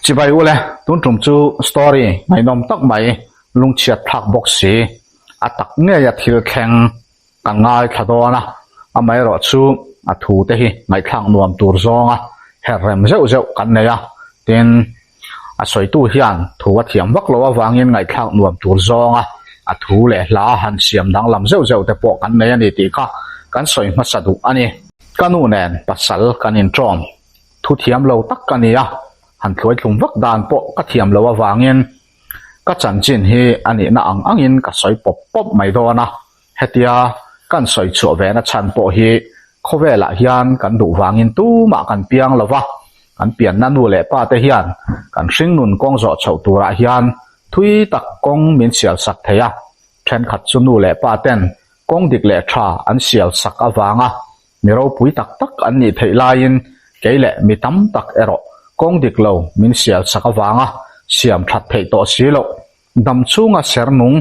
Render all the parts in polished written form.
Chibai ule, tun tum chu story ngaihnawm tak mai lungchhiat thlak bawk si, a tak ngei a thil thleng kan ngaithla dawn a, amaherawh chu a thu te hi ngaihthlak nuam tur zawnga her rem zeuh zeuh kan nei a, tin a sawitu hian thu a thiam vak lo avangin ngaihthlak nuam tur zawnga a thu leh hla han siam danglam zeuh zeuh te pawh kan nei a ni tih kha kan sawi hmasa duh a ni. Ka nu nen pasal kan inṭawm thu thiam lo tak ka ni a, han thluaithlum vak dan pawh ka thiam lo avangin ka chanchin hi a nihna ang angin ka sawi pawp pawp mai dawn a, hetia kan sawi chhuah ve na chhan pawh hi khawvelah hian kan duh vangin tumah kan piang lo va, kan pianna nu leh pa te hian kan hringnun kawng zawh chhoh turah hian thui tak kawng min sial sak thei a, thenkhat chu nu leh pa ten kawng dik leh tha an sial sak avanga Mi ropui tak tak an nih theih laiin kei leh mi tam tak erawh kawng dik lo min sial sak avanga siam that theih tawh si loh. Dam chhunga ser nung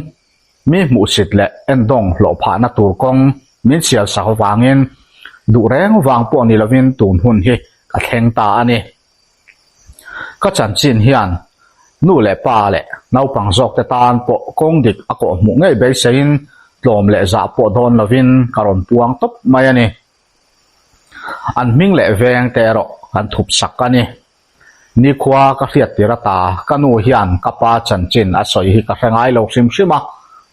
mi hmuhsit leh endawng hlawh phahna tur kawng min sial sak avangin duh reng vang pawh ni lovin tun hun hi ka thleng ta a ni. Ka chanchin hian nu leh pa leh naupang zawkte tan pawh kawng dik a kawh hmuh ngei beiseiin tlawm leh zah pawh dawn lovin ka rawn puang tawp mai a ni. An hming leh veng te erawh kan thup sak a ni. Nikhua ka hriat tir ata ka nu hian ka pa chanchin a sawi hi ka hre ngai lo hrim hrim a,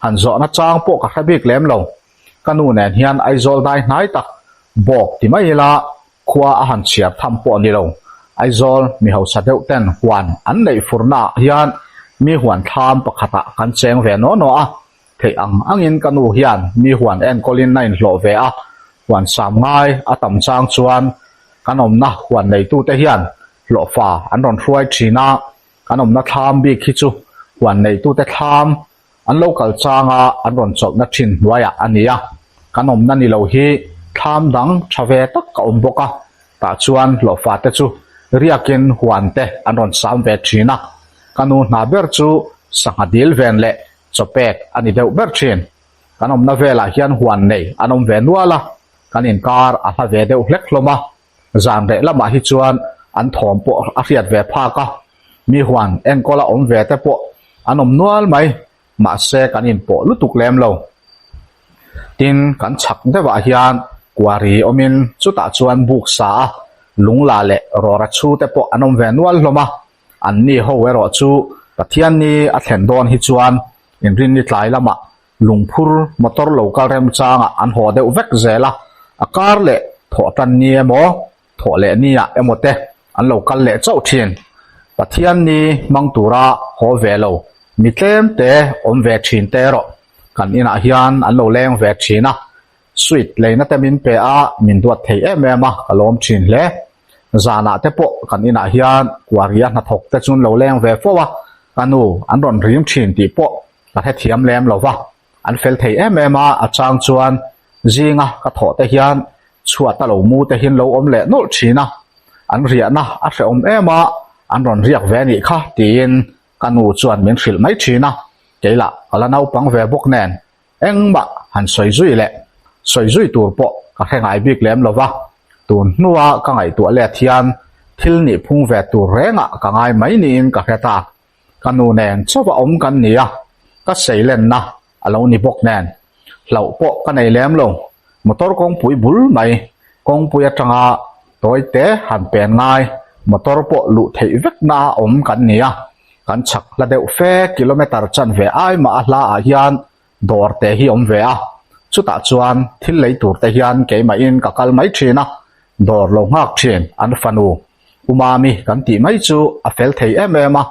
han zawhna chang pawh ka hre bik lem lo. Ka nu nen hian Aizawl dai hnai tak bawk ti mai ila Khua a han chhiar tham pawh a ni lo. Aizawl mi hausa deuh ten huan an neih furnaah hian mi huan thlam pakhatah kan cheng ve naw naw a. Theih ang angin ka nu hian mi huan enkawlin a inhlawh ve a, huan sam ngai a tam chang chuan kan awmna huan neitute hian hlawhfa an rawn hruai thin a, kan awmna thlam bik hi chu huan neitute thlam An lo kal changa an rawn chawlhna thin hnuaiah a ni a, kan awmna ni lo hi thlam dang tha ve tak a awm bawk a, tah chuan hlawhfa te chu riakin huan te an rawn sam ve thin a, ka nu hna ber chu sangha dil ven leh chaw pek a ni deuh ber thin. Kan awmna velah hian huan nei an awm ve nual a, kan inkar a hla ve deuh hlek hlawm a, zan reh lamah hi chuan an thawm pawh a hriat ve phak a, mi huan enkawla awm ve te pawh an awm nual mai, mahse kan inpawh lutuk lem lo. Tin, kan chhak deuhah hian kuari awmin chutah chuan buk sa a lungla leh rawra chhu te pawh an awm ve nual hlawm a, anni ho erawh chu Pathianni a thlen dawn hi chuan inrinni tlai lamah Lungphur motor lo kal remchangah an haw deuh vek zel a, a kar leh thawh tan ni emaw, thawh leh ni ah emaw te an lo kal leh chauh thin. Pathian ni hmang tura haw ve lo mi tlem te awm ve thin te erawh kan inah hian an lo leng ve thin a, sweet leina te min pe a, min duat thei em em a, ka lawm thin hle. Zanah te pawh kan inah hian kuaria hnathawk te chu an lo leng ve fo a, ka nu an rawn rim thin tih pawh Ka hrethiam lem lo va, an fel thei em em a, a chang chuan zinga ka thawh te hian chhuat a lo mu te hian lo awm leh nawlh thin a, an riahna a hrehawm em a, an rawn riak ve anih kha tiin ka nu chuan min hrilh mai thin a, kei lah ka la naupang ve bawk nen engmah han sawi zui leh sawi zui tur pawh ka hre ngai bik lem lo va, tun hnua ka ngaihtuah let hian thil nih phung ve tur rengah ka ngai mai niin ka hre ta. Ka nu nen chauh a awm kan ni a, ka seilenna a lo ni bawk nen. Hlauh pawh ka nei lem lo, motor kawngpui bul mai, kawngpui atanga tawi te han pen ngai, motor pawh luh theih vekna a awm kan ni a, kan chhak hla deuh fe kilometer chanve ai mah a hla ah hian dawr te hi awm ve a, chutah chuan thil lei tur te hian keimahin ka kal mai thin a, dawr lo nghak thin an fanu. U Mami kan tih mai chu a fel thei em em a,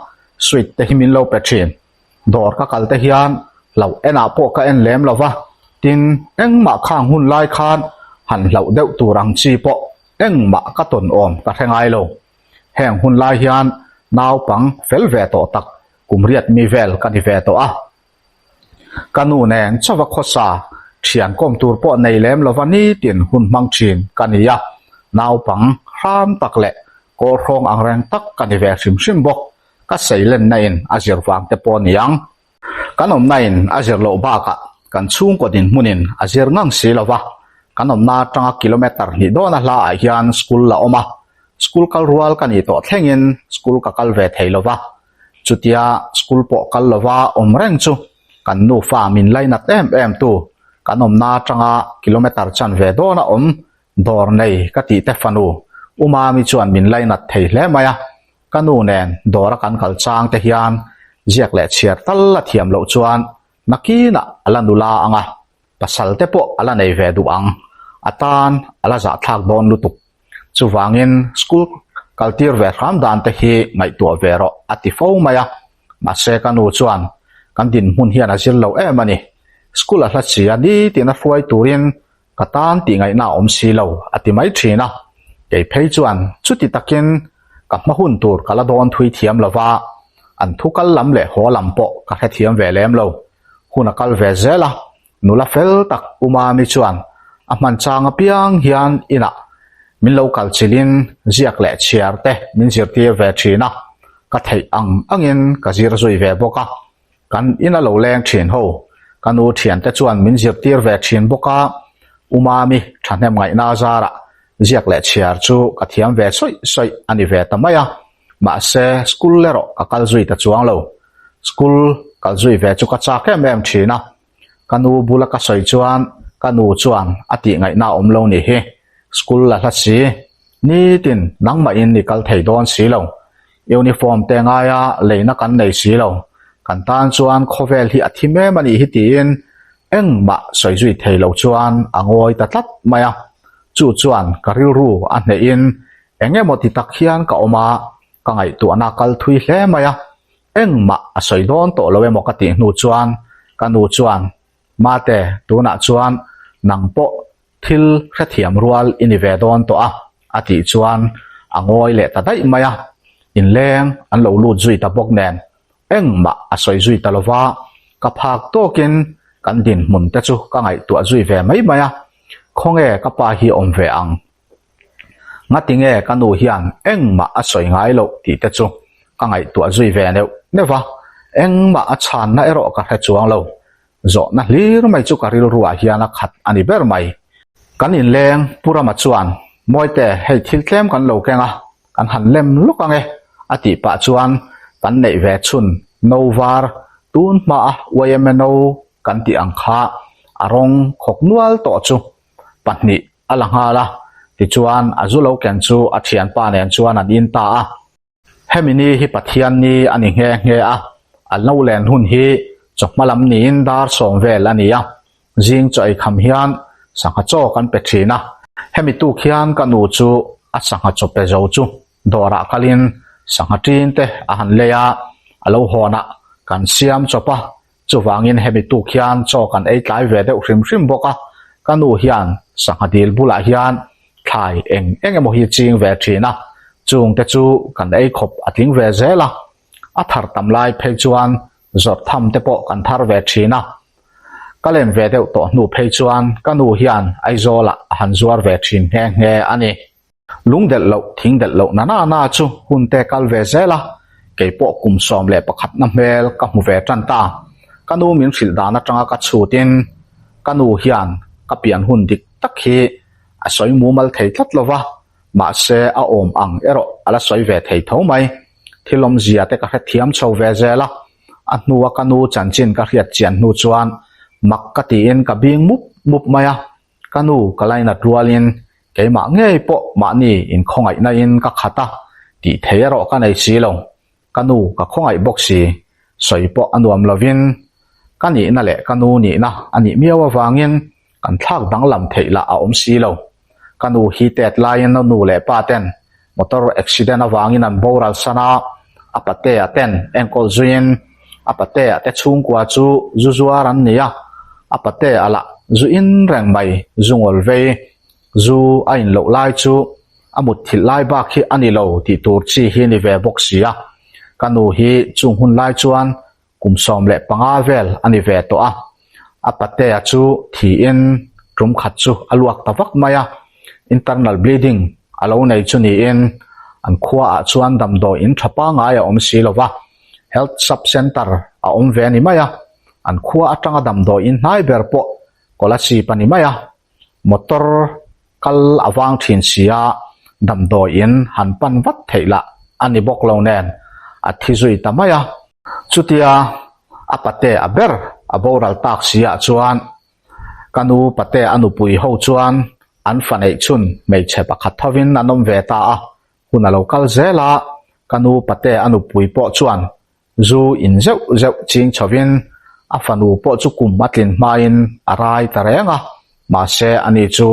sweet te hi min lo pe thin. Dawr ka kal te hian hlauh enah pawh ka en lem lo va, tin engmah khang hun lai khan han hlauh deuh tur ang chi pawh engmah ka tawn awm ka hre ngai lo. Heng hun lai hian naupang fel ve tawh tak kum riat mi vel ka ni ve tawh a. Ka nu nen chauha khawsa thian kawm tur pawh nei lem lova nitin hun hmang thin ka ni a, naupang hram tak leh kawl hrawng ang reng tak ka ni ve hrim hrim bawk, ka seilenna in a zir vang te pawh ni ang. Kan awmna in a zir loh bakah kan chhungkaw dinhmun in a zir ngang si lova, kan awmna atanga kilometer hnih dawna hla ah hian school a awm a. School kal rual ka nih tawh thlengin school ka kal ve thei lo va, chutia school pawh kal lova awm reng chu kan nufa min lainat em em tu kan awmna atanga kilometer chanve dawna awm dawr nei ka tih te fanu Umami chuan min lainat thei hle mai a, ka nu nen dawra kan kal chang te hian ziak leh chhiar tal a thiam loh chuan nakinah a la nula ang a, pasal te pawh a la nei ve duh ang, a tan a la zahthlak dawn lutuk. Chuvangin school kaltir ve hram dan te hi ngaihtuah ve rawh a ti fo mai a, mahse ka nu chuan kan dinhmun hian a zir lo em a ni. School a hla si a nitin a hruai turin ka tan tih ngaihna a awm si lo a ti mai thin a, kei phei chuan chuti takin ka hma hun tur ka la dawn thui thiam lo va, an thu kal lam leh haw lam pawh ka hrethiam ve lem lo. Hun a kal ve zel a, Nula fel tak Umami chuan a hman chang apiang hian inah min lo kal chilhin ziak leh chhiar te min zirtir ve thin a, ka theih ang angin ka zir zui ve bawk a. Kan ina lo leng thin ho, ka nu thiante chuan min zirtir ve thin bawk a, Umami thahnem ngaihna zarah ziak leh chhiar chu ka thiam ve sawih sawih a ni ve ta mai a, mahse school erawh ka kal zui ta chuang lo. School kal zui ve chu ka chak em em thin a, Ka nu bula ka sawi chuan ka nu chuan a tih ngaihna a awm lo nih hi. School la hla si. Nitin nangmahin i kal thei dawn si lo. Uniform te ngaia leina kan nei si lo. Kan tan chuan khawvel hi a thi mem a nih hi tiin engmah sawi zui thei lo chuan a ngawi ta tlat mai a. Chu chuan ka rilru a hnehin eng emaw ti tak hian ka awm a, ka ngaihtuahna a kal thui hle mai a. Engmah a sawi dawn tawh lo emaw ka tih hnu chuan ka nu chuan, Mate, tunah chuan nang pawh thil hrethiam rual i ni ve dawn tawh a, a tih chuan a ngawi leh ta daih mai a. Inleng an lo lut zui ta bawk nen engmah a sawi zui ta lo va, ka phak tawkin kan dinhmun te chu ka ngaihtuah zui ve mai mai a, khawnge ka pa hi awm ve ang? Ngatinge ka nu hian engmah a sawi ngai loh tih te chu ka ngaihtuah zui ve neuh neuh a, engmah a chhanna erawh ka hre chuang lo. Zawhna hlir mai chu ka rilruah hian a khat a ni ber mai. Kan inleng Pu Rama chuan, Mawite, hei thil tlem kan lo keng a, kan han lem lawk ang e, a tih pah chuan kan neih ve chhun no var tun hmaa YMNO kan tih ang kha a rawng khawk nual tawh chu 2 a la nghal a, tichuan a zu lo ken chu a thianpa nen chuan an in ta a. Hemi ni hi Pathian ni a ni nghe nghe a, a lo len hun hi chawhma lam niin dar sawm vel a ni a, zing chaw ei kham hian sangha chaw kan pe thin a. Hemi tuk hian ka nu chu a sangha chaw pe zo chu dawrah kalin sangha tin te a han lei a, a lo hawnah kan siam chawp a, Chuvangin hemi tuk hian chaw kan ei tlai ve deuh hrim hrim bawk a, ka nu hian sangha dil bulah hian thlai eng eng emaw hi ching ve thin a, chungte chu kan ei khawp a tling ve zel a, a thar tam lai phei chuan zawrh tham te pawh kan thar ve thin a. Ka len ve deuh tawh hnu phei chuan ka nu hian Aizawlah a han zuar ve thin nghe nghe a ni. Lung delh loh, thing delh loh na na na chu hun te kal ve zel a, kei pawh kum 11 na hmel ka hmu ve tan ta. Ka nu min hrilh dan atanga ka chhutin ka nu hian ka pian hun dik tak hi a sawi mumal thei tlat lo va, mahse a awm ang erawh a la sawi ve thei tho mai. Thil awmzia te ka hrethiam chho ve zel a, a hnua ka nu chanchin ka hriat chian hnu chuan mak ka tiin ka bing mup mup mai a, Ka nu ka lainat rualin keimah ngei pawh mahni inkhawngaihna in ka khat a, tih thei erawh ka nei si lo. Ka nu ka khawngaih bawk si, sawi pawh a nuam lovin ka nihna leh ka nu nihna a nih miau avangin kan thlak danglam theih lah a awm si lo. Ka nu hi tet laiin a nu leh pa ten motor accident avangin an boral san a, a patea ten enkawl zuiin a patea te chhungkua chu zu zuar an ni a, a patea lah zu in reng mai zu ngawl vei, zu a in loh lai chu a mutthilh lai bak hi a ni lo tih tur chi hi ni ve bawk si a, ka nu hi chung hun lai chuan Kum 15 vel a ni ve tawh a, a patea chu thiin tum khat chu a luak ta vak mai a, internal bleeding a lo nei chu niin an khuaah chuan damdawi in tha pangngai a awm si lo va, health sub centre a awm ve a ni mai a, an khua atanga damdawi in hnai ber pawh Kolasib a ni mai a, motor kal a vang thin si a, Damdawiin han pan vat theih lah a ni bawk lo nen a thi zui ta mai a. Chutia a pate a ber a boral tak si ah chuan ka nu pate a nupui ho chuan an fa neih chhun hmeichhe pakhat thovin an awm ve ta a, hun a lo kal zel a, ka nu pate a nupui pawh chuan zu in zeuh zeuh ching chhovin a fanu pawh chu kum a tlin hmain a rai ta reng a, mahse ani chu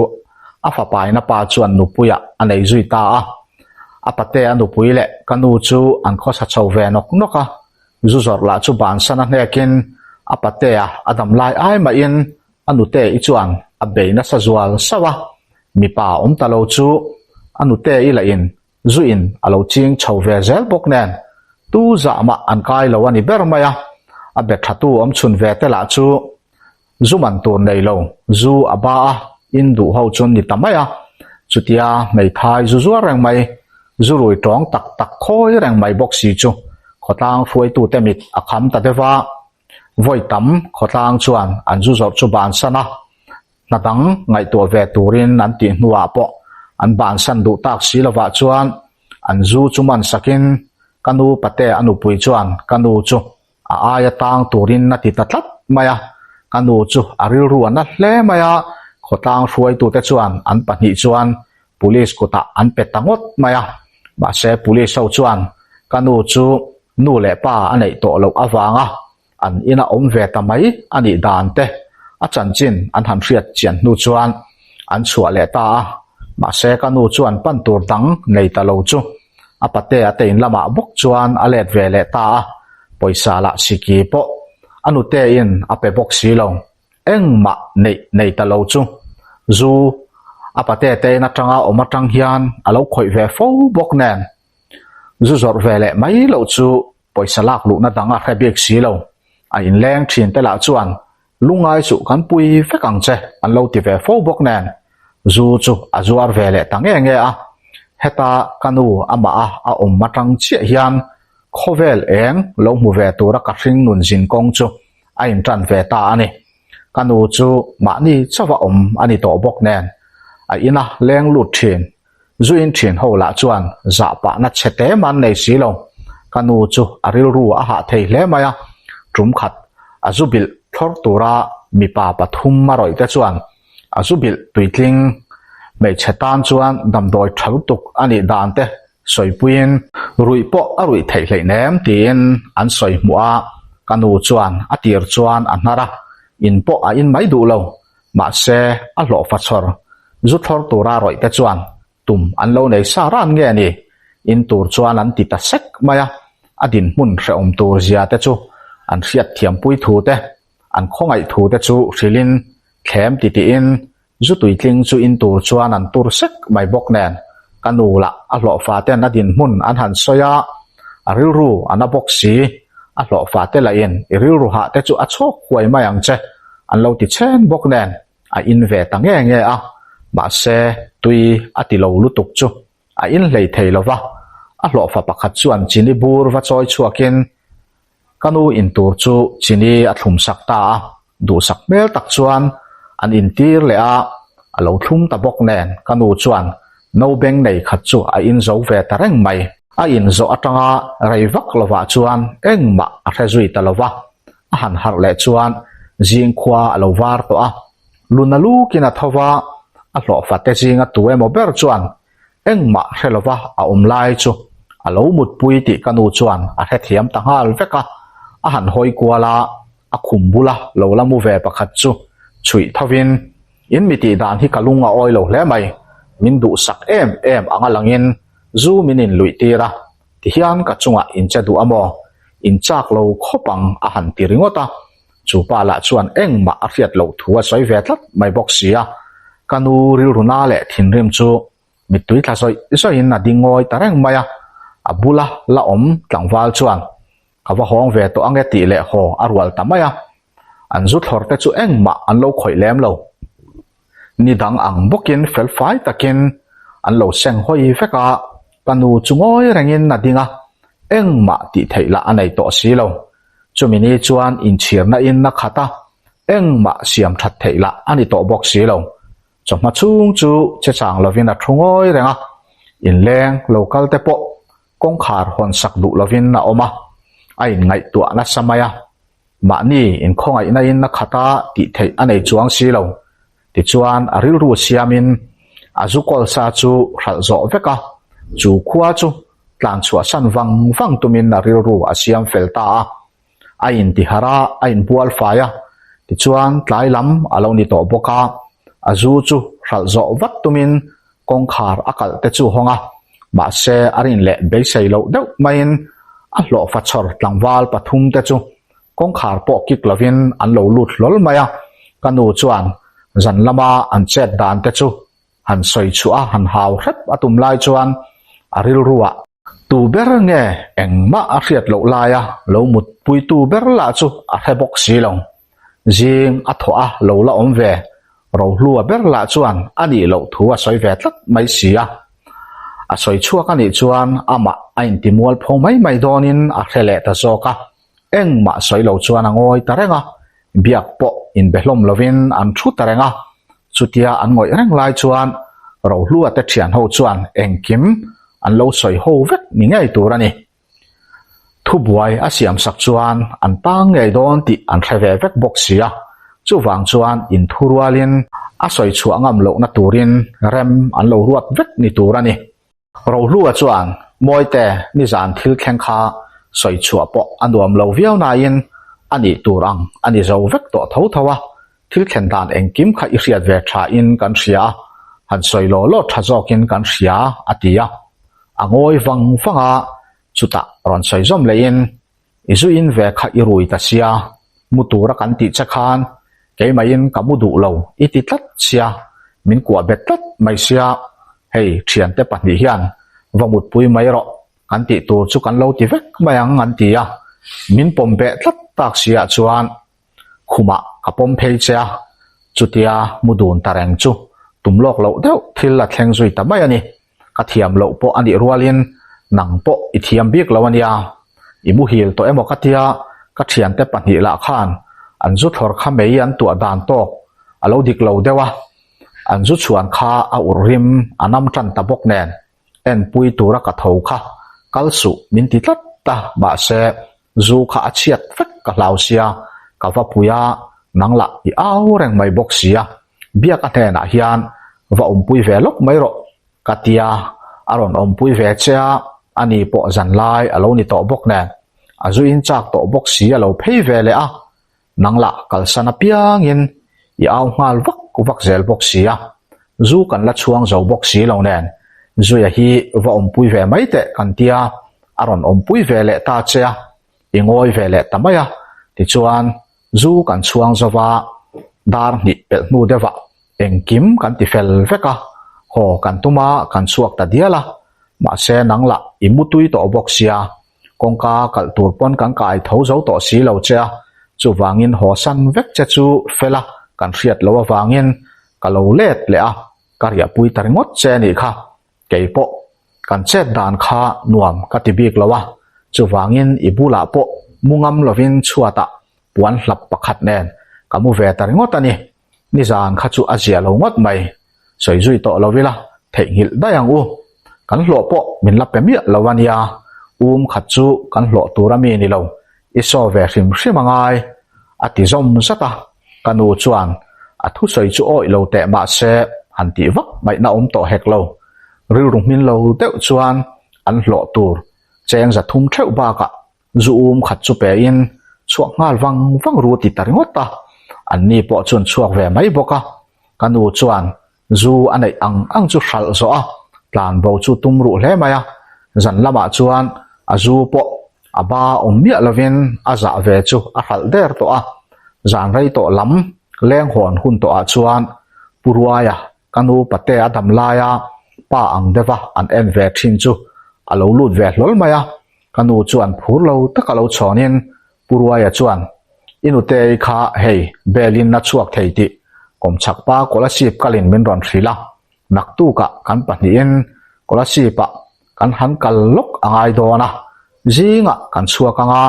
a fapaina pa chuan nupuiah a nei zui ta a. A pate a nupui leh ka nu chu an khawsa chho ve nawk nawk a, zu zawrh lah chu bansan a hnekin a patea a dam lai ai mahin a nute i chuan a bei nasa zual sauh a, mipa awm ta lo chu a nute i lahin zu in a lo ching chho ve zel bawk nen tu zah mah an kai lo a ni ber mai a, a be tha tu awm chhun ve te lah chu zu man tur nei lo zu a ba a in duh ho chu ni ta mai a, chutia hmeithai zu zuar reng mai, zu rui tawng tak tak khawi reng mai bawk si chu khawtlang hruaitute mit a kham ta deuh a, vawi tam khawtlang chuan an zu zawrh chu bansan a, Hna dang ngaihtuah ve turin an tih hnuah pawh an bansan duh tak si lovah chuan an zu chu man sakin ka nu pate a nupui chuan ka nu chu a aia tang turin a ti ta tlat mai a, ka nu chu a rilru a na hle mai a, khawtlang hruaitute chuan an pahnih chuan police kutah an pe ta ngawt mai a, mahse police ho chuan ka nu chu nu leh pa a neih tawh loh avanga An ina awm ve ta mai a nih dan te a chanchin an han hriat chian hnu chuan an chhuah leh ta a, mahse ka nu chuan pan tur dang nei ta lo chu a pate a te in lamah bawk chuan a let ve leh ta a, pawisa lah siki pawh a nute in a pe bawk si lo, engmah neih nei ta lo chu zu a pate te in atanga awm atang hian a lo khawih ve fo bawk nen zu zawrh ve leh mai loh chu Pawisa lak luhna dang a hre bik si lo. A inleng thin te lah chuan lungai suh kan pui vek ang che an lo ti ve fo bawk nen zu chu a zuar ve leh ta nge nge a. Heta ka nu amah a a awm atang chiah hian khawvel eng lo hmu ve tura ka hring nun zin kawng chu a intan ve ta a ni. Ka nu chu mahni chauha awm a ni tawh bawk nen a ina leng lut thin. Zu in thin ho lah chuan zah pahna chhe te man nei si lo. Ka nu chu a rilru a hah thei hle mai a, tum khat a zu bilh thlawr tura mipa pathum a rawih te chuan a zu bilh tuitling hmeichhe tan chuan damdawi tha lutuk a nih dan te sawipuiin ruih pawh a ruih theih hleihnem tiin an sawi hmuh a, ka nu chuan a tir chuan a hnar a, in pawh a in mai duh lo. Mahse, a hlawhfa chhawr zu thlawr tura rawih te chuan tum an lo nei sa ran nge ni? In tur chuan an ti ta sek mai a, a dinhmun hrehawm tur zia te chu an hriat thiampui thu te, an khawngaih thu te chu hrilhin thlem ti tiin zu tuitling chu in tur chuan an tur sek mai bawk nen ka nu lah a hlawhfa ten a dinhmun an han sawi a, a rilru a na bawk si, a hlawhfa te lahin i rilru hah te chu a chhawk huai mai ang che An lo ti chhen bawk nen a in ve ta nge nge a, mahse tui a ti lo lutuk chu a in hlei thei lo va, a hlawhfa pakhat chuan chini bur va chawi chhuakin ka nu in tur chu chini a thlum sak ta a, duhsak hmel tak chuan an in tir leh a, a lo thlum ta bawk nen ka nu chuan no beng nei khat chu a in zo ve ta reng mai. A in zawh atanga rei vak lovah chuan engmah a hre zui ta lo va, A han harh leh chuan zing khua a lo var tawh a, luna lukin a tho va, a hlawhfate zinga tu emaw ber chuan engmah hre lova a awm lai chu a lo mutpui tih ka nu chuan a hrethiam ta nghal vek a, a han hawi kual a, a khum bula lo la mu ve pakhat chu chhuih thovin, In mi tih dan hi ka lung a awi lo hle mai, min duhsak em em anga langin zu min inluih tir a, Tihian ka chungah in che duh a maw? In chak lo khawp ang a han ti ringawt a. Chu pa lah chuan engmah a hriat loh thu a sawi ve tlat mai bawk si a. Ka nu rilru na leh thinrim chu mittui tla zawih zawihin a ding ngawi ta reng mai a. A bula la awm tlangval chuan ka va hawng ve tawh ange tih leh haw a rual ta mai a. An zu thlawr te chu engmah an lo khawih lem lo. Ni dang ang bawkin felfai takin an lo seng hawi vek a, ka nu chu ngawi rengin a ding a, engmah tih theih lah a nei tawh si lo. Chumi ni chuan inchhirna in a khat a, engmah siam that theih lah a ni tawh bawk si lo. Chawhma chhung chu che chang lovin a thu ngawi reng a. Inleng lo kal te pawh kawngkhar hawn sak duh lovin a awm a, a inngaihtuah nasa mai a. Mahni inkhawngaihna in a khat a tih theih a nei chuang si lo. Tichuan a rilru siamin a zu kawl sa chu hralh zawh vek a, chu khua chu tlan chhuahsan vang vang tumin a rilru a siam fel ta a. A intiharh a, a inbual fai a, tichuan tlai lam a lo ni tawh bawk a, a zu chu hralh zawh vat tumin kawngkhar a kalh te chu hawng a, mahse a rin leh beisei loh deuh maiin a hlawhfa chhawr tlangval pathum te chu kawngkhar pawh kik lovin an lo lut hlawl mai a, ka nu chuan zan lama an chet dan te chu han sawi chhuah a, han hau hrep a tum lai chuan a rilruah Tu ber nge engmah a hriat loh laia lo mutpuitu ber lah chu a hre bawk si lo. Zing a thawh a lo la awm ve, Rohlua ber lah chuan a nih loh thu a sawi ve tlat mai si a. A sawi chhuak a nih chuan amah a intimual pho mai mai dawnin a hre leh ta zawk a, engmah sawi lo chuan a ngawi ta reng a, biak pawh inbe hlawm lovin an thu ta reng a. Chutia an ngawih reng lai chuan Rohlua te thian ho chuan engkim an lo sawi ho vek ni ngei tur a ni. Thubuai a siam sak chuan an tang ngei dawn tih an hre ve vek bawk si a, chuvang chuan inthurualin a sawi chhuah ngam lohna turin rem an lo ruat vek ni tur a ni. Rohlua chuan Mawite nizan thil thleng kha sawi chhuah pawh a nuam lo viau nain a nih tur ang a ni zo vek tawh tho tho a, thil thlen dan engkim kha i hriat ve tha in kan hria a, han sawi law law tha zawkin kan hria a ti a. A ngawi vang vang a, chutah rawn sawi zawm lehin I zu in ve kha i rui ta sia, mu tura kan tih che khan keimahin ka mu duh lo i ti tlat sia, min kuah bet tlat mai sia, hei thiante pahnih hian va mutpui mai rawh kan tih tur chu kan lo ti vek mai ang an ti a, min pawm beh tlat tak siah chuan khumah ka pawm phei che a, chutia mu dun ta reng chu tum lawk loh deuh thil a thleng zui ta mai a ni. Ka thiam loh pawh a nih rualin nang pawh i thiam bik lo a nia. I muhil tawh emaw ka tia ka thiante pahnih lah khan an zu thlawr kha mei an tuah dan tawk a lo dik lo deuh a, an zu chhuan kha a urh rim a nam tan ta bawk nen enpui tura ka tho kha kal suh min ti tlat ta mahse zu kha a chhiat vek ka hlau sia ka va pui a nang lah i au reng mai bawk sia biak a hnenah hian va awmpui ve lawk mai rawh ka tia a rawn awmpui ve che a ani pawh zan lai a lo ni tawh bawk nen a zu in chak tawh bawk si a lo phei ve leh a Nang lah kalsan apiangin i au nghal vak vak zel bawk si a, zu kan la chhuang zo bawk si lo nen, Zuia hi va awmpui ve mai teh kan tia, a rawn awmpui ve leh ta che a, i ngawi ve leh ta mai a, tichuan zu kan chhuang zo va, dar hnih pelh hnu deuhah engkim kan ti fel vek a, haw kan tum a, kan chhuak ta dial a, mahse nang lah i mutui tawh bawk sia, Kawngka kalh tur pawn kan kai tho zo tawh si lo che a, chuvangin haw san vek che chu fel a kan hriat loh avangin ka lo let leh a, ka riahpui ta ringawt che a nih kha. Kei pawh kan chet dan kha nuam ka ti bik lo a, chuvangin i bulah pawh mu ngam lovin chhuatah puan hlap pakhat nen ka mu ve ta ringawt a ni. Nizan kha chu a zia lo ngawt mai. Sawi zui tawh lo ila, theihnghilh daih ang u. Kan hlawh pawh min la pe miah lo a nia, um khat chu kan hlawh tur a mi ni lo, i saw ve hrim hrim a ngai, a ti zawm zat a. Ka nu chuan a thusawi chu awih lo teh mah se han tih vak ngaihna awm tawh hek lo. Rilru hmin lo deuh chuan an hlawh tur cheng za thum theuh bakah Zu um khat chu pe in chhuak nghal vang vang ru ti ta ringawt a, an ni pawh chuan chhuak ve mai bawk a. Ka nu chuan zu a neih ang ang chu hralh zawh a, tlan bo chu tum ruh hle mai a. Zan lamah chuan a zu pawh a ba awm miah lovin a zah ve chu a hralh der tawh a. Zan rei tawh lam leng hawn hun tawhah chuan Pu Ruaia Ka nu pate a dam laia pa ang deuha an en ve thin chu a lo lut ve hlawl mai a, ka nu chuan phur lo taka lo chhawnin Pu Ruaia chuan, I nutei kha hei belin a chhuak thei tih kawmchhak pa Kolasib kalin min rawn hrilh a, naktukah kan pahnihin Kolasib-ah kan han kal lawk a ngai dawn a, zingah kan chhuak anga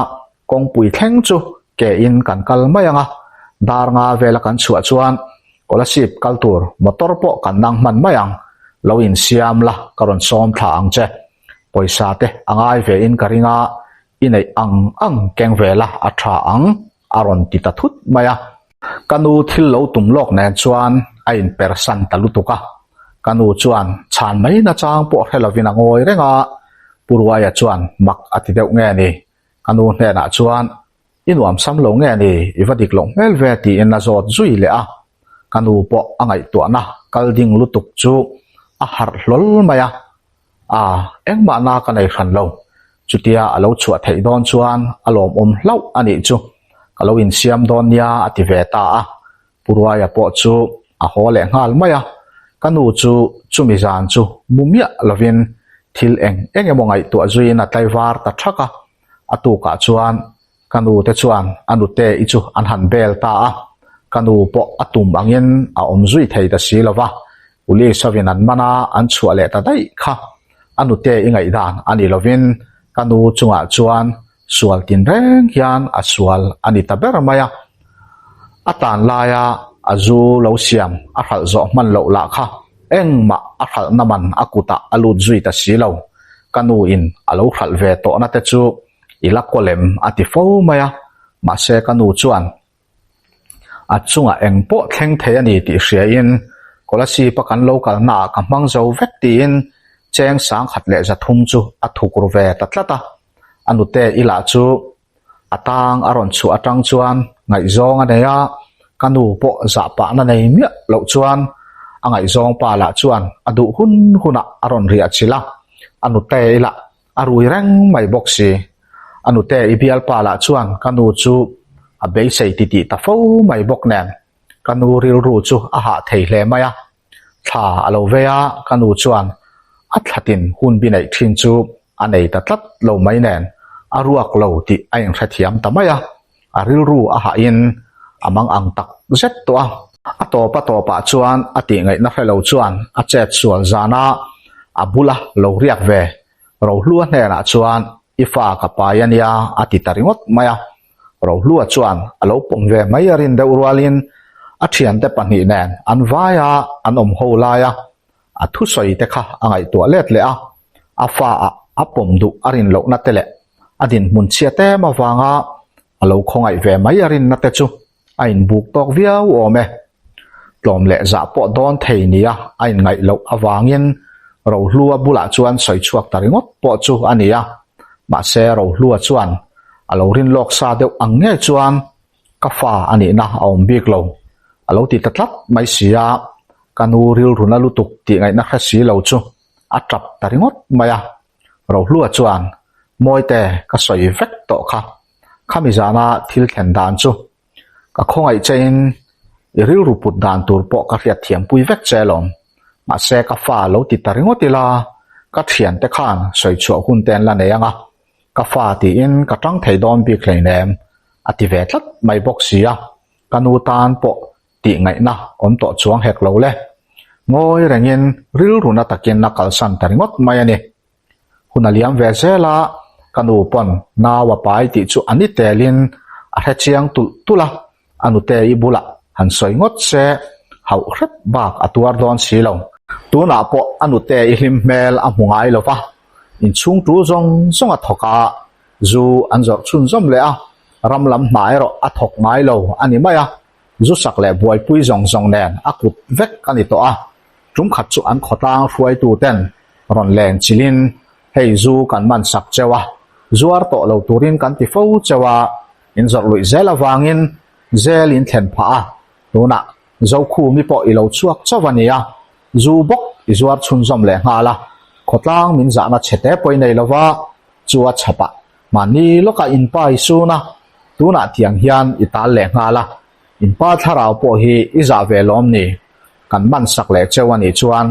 kawngpui thleng chu ke in kan kal mai anga, dar nga vela kan chhuah chuan Kolasib kal tur motor pawh kan nang hman mai ang. Lo insiam la, ka rawn sawm thla ang che. Pawisa te a ngai ve in ka ring a, i neih ang ang keng ve la a tha ang, a rawn ti ta thut mai a. Ka nu thil lo tum lawk nen chuan a inpersan ta lutuk a. Ka nu chuan chhan mai nachang pawh hre lovin a ngawi reng a, Pu Ruaia chuan mak a ti deuh nge ni? Ka nu hnenah chuan I nuam sam lo nge ni? I va dik loh hmel ve tiin a zawt zui leh a. Ka nu pawh a ngaihtuahna kal ding lutuk chu a harh hlawl mai a. A, engmah na ka nei hran lo. Chutia a lo chhuah theih dawn chuan a lawmawm hlauh a nih chu. Ka lo insiam dawn nia a ti ve ta a. Pu Ruaia pawh chu a haw leh nghal mai a. Ka nu chu chumi zan chu mu miah lovin thil eng eng emaw ngaihtuah zuiin a tlaivar ta thak a. A tukah chuan ka nu te chuan a nute i chu an han bel ta a, ka nu pawh a tum angin a awm zui thei ta si lo va, police hovin an man a, an chhuah leh ta daih kha. A nute i ngaihdan a ni lovin ka nu chungah chuan sual tinreng hian a sual a ni ta ber mai a. A tan laia a zu lo siam a hralh zawh hman loh lah kha engmah a hralhna man a kutah a lut zui ta si lo. Ka nu in a lo hralh ve tawhna te chu i la kaw lem a ti fo mai a, mahse ka nu chuan a chungah eng pawh thleng thei a ni tih hriain Kolasib a kan lo kalnaah ka hmang zo vek tiin cheng sangkhat leh zathum chu a thuk ru ve ta tlat a, a nute i lah chu A tang a rawn chhuah atang chuan ngaihzawng a nei a, ka nu pawh zah pahna nei miah loh chuan a ngaihzawng pa lah chuan a duh hun hunah a rawn riah chilh a, a nute i lah a rui reng mai bawk si. A nute i bialpa lah chuan ka nu chu a beisei titih ta fo mai bawk nen ka nu rilru chu a hah thei hle mai a. Thla a lo vei a, ka nu chuan a thlatin hun bi neih thin chu a nei ta tlat lo mai nen a ruak lo tih a inhrethiam ta mai a, a rilru a hahin a mang ang tak zet tawh a. A tawp a tawpah chuan a tihngaihna hre lo chuan a chet sual zana a bula lo riak ve Rohlua hnenah chuan i fa ka pai a nia a ti ta ringawt mai a. Rohlua chuan a lo pawm ve mai a rin deuh rualin a thiante pahnih nen an vaia an awm ho laia A thusawi te kha a ngaihtuah let leh a, a fa ah a pawm duh a rin lohna te leh a dinhmun chhiat em avanga a lo khawngaih ve mai a rinna te chu a inbuk tawk viau awm e. Tlawm leh zah pawh dawn thei nia a inngaih loh avangin Rohlua bulah chuan sawi chhuak ta ringawt pawh chu a ni a, mahse Rohlua chuan a lo rin lawk sa deuh ang ngei chuan ka fa a nihna a awm bik lo a lo ti ta tlat mai si a, Ka nu rilruna lutuk tih ngaihna hre si lo chu a tap ta ringawt mai a. Rohlua chuan, Mawite, ka sawi vek tawh kha. Khami zana thil thlen dan chu ka khawngaih chein i rilru put dan tur pawh ka hriat thiampui vek che alawm. Mahse ka fa lo ti ta ringawt ila, ka thiante khan sawi chhuah hun te an la nei ang a, ka fa tiin ka tang thei dawn bik hleinem a ti ve tlat mai bawk si a. Ka nu tan pawh tih ngaihna awm tawh chuang hek lo le. Ngawi rengin rilruna takin a kalsan ta ringawt mai a ni. Hun a liam ve zel a, ka nu pawn nau a pai tih chu a ni telin a hre chiang tulh tulh a, a nute i bulah han sawi ngawt se hauh hrep bak a tuar dawn si lo. Tunah pawh a nute i hlim hmel a hmu ngai lo va, inchhung tul zawng zawng a thawk a, zu an zawrh chhunzawm leh a, ram lam hna erawh a thawk ngai lo a ni mai a. Zu sak leh buaipui zawng zawng nen a kut vek a ni tawh a, tum khat chu an khawtlang hruaitu ten rawn len chilhin hei zu kan man sak cheu a, zuar tawh lo turin kan ti fo cheu a, in zawrh luih zel avangin zel in thlen phah a, tunah Zokhumi pawh i lo chhuak chauh a nia, zu bawk i zuar chhunzawm leh nghal a, khawtlang min zahna chhe te pawh i nei lova, chu a chhapah Mahni lawkah in pa i sun a, tunah tiang hian i tal leh nghal a, in pa thlarau pawh hi i zah ve lawm ni? Kan man sak leh cheu a nih chuan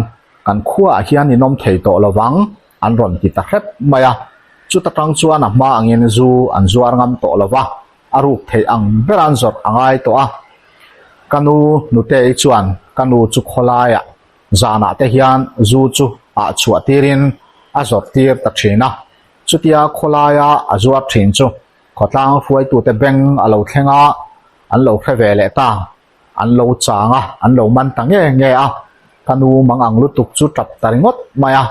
kan khuaah hian in awm thei tawh lo vang, an rawn ti ta hrep mai a. Chuta tang chuan a hma angin zu an zuar ngam tawh lo va, a ruk theih ang ber an zawrh a ngai tawh a. Ka nu Nutei chuan ka nu chu khawlaiah zanah te hian zu chu ah chhuah tirin a zawrh tir ta thin a. Chutia khawlaia a zuar thin chu khawtlang hruaitute beng a lo thleng a, an lo hre ve leh ta. An lo chang a, an lo man ta nge nge a. Ka nu mang ang lutuk chu tap ta ringawt mai a,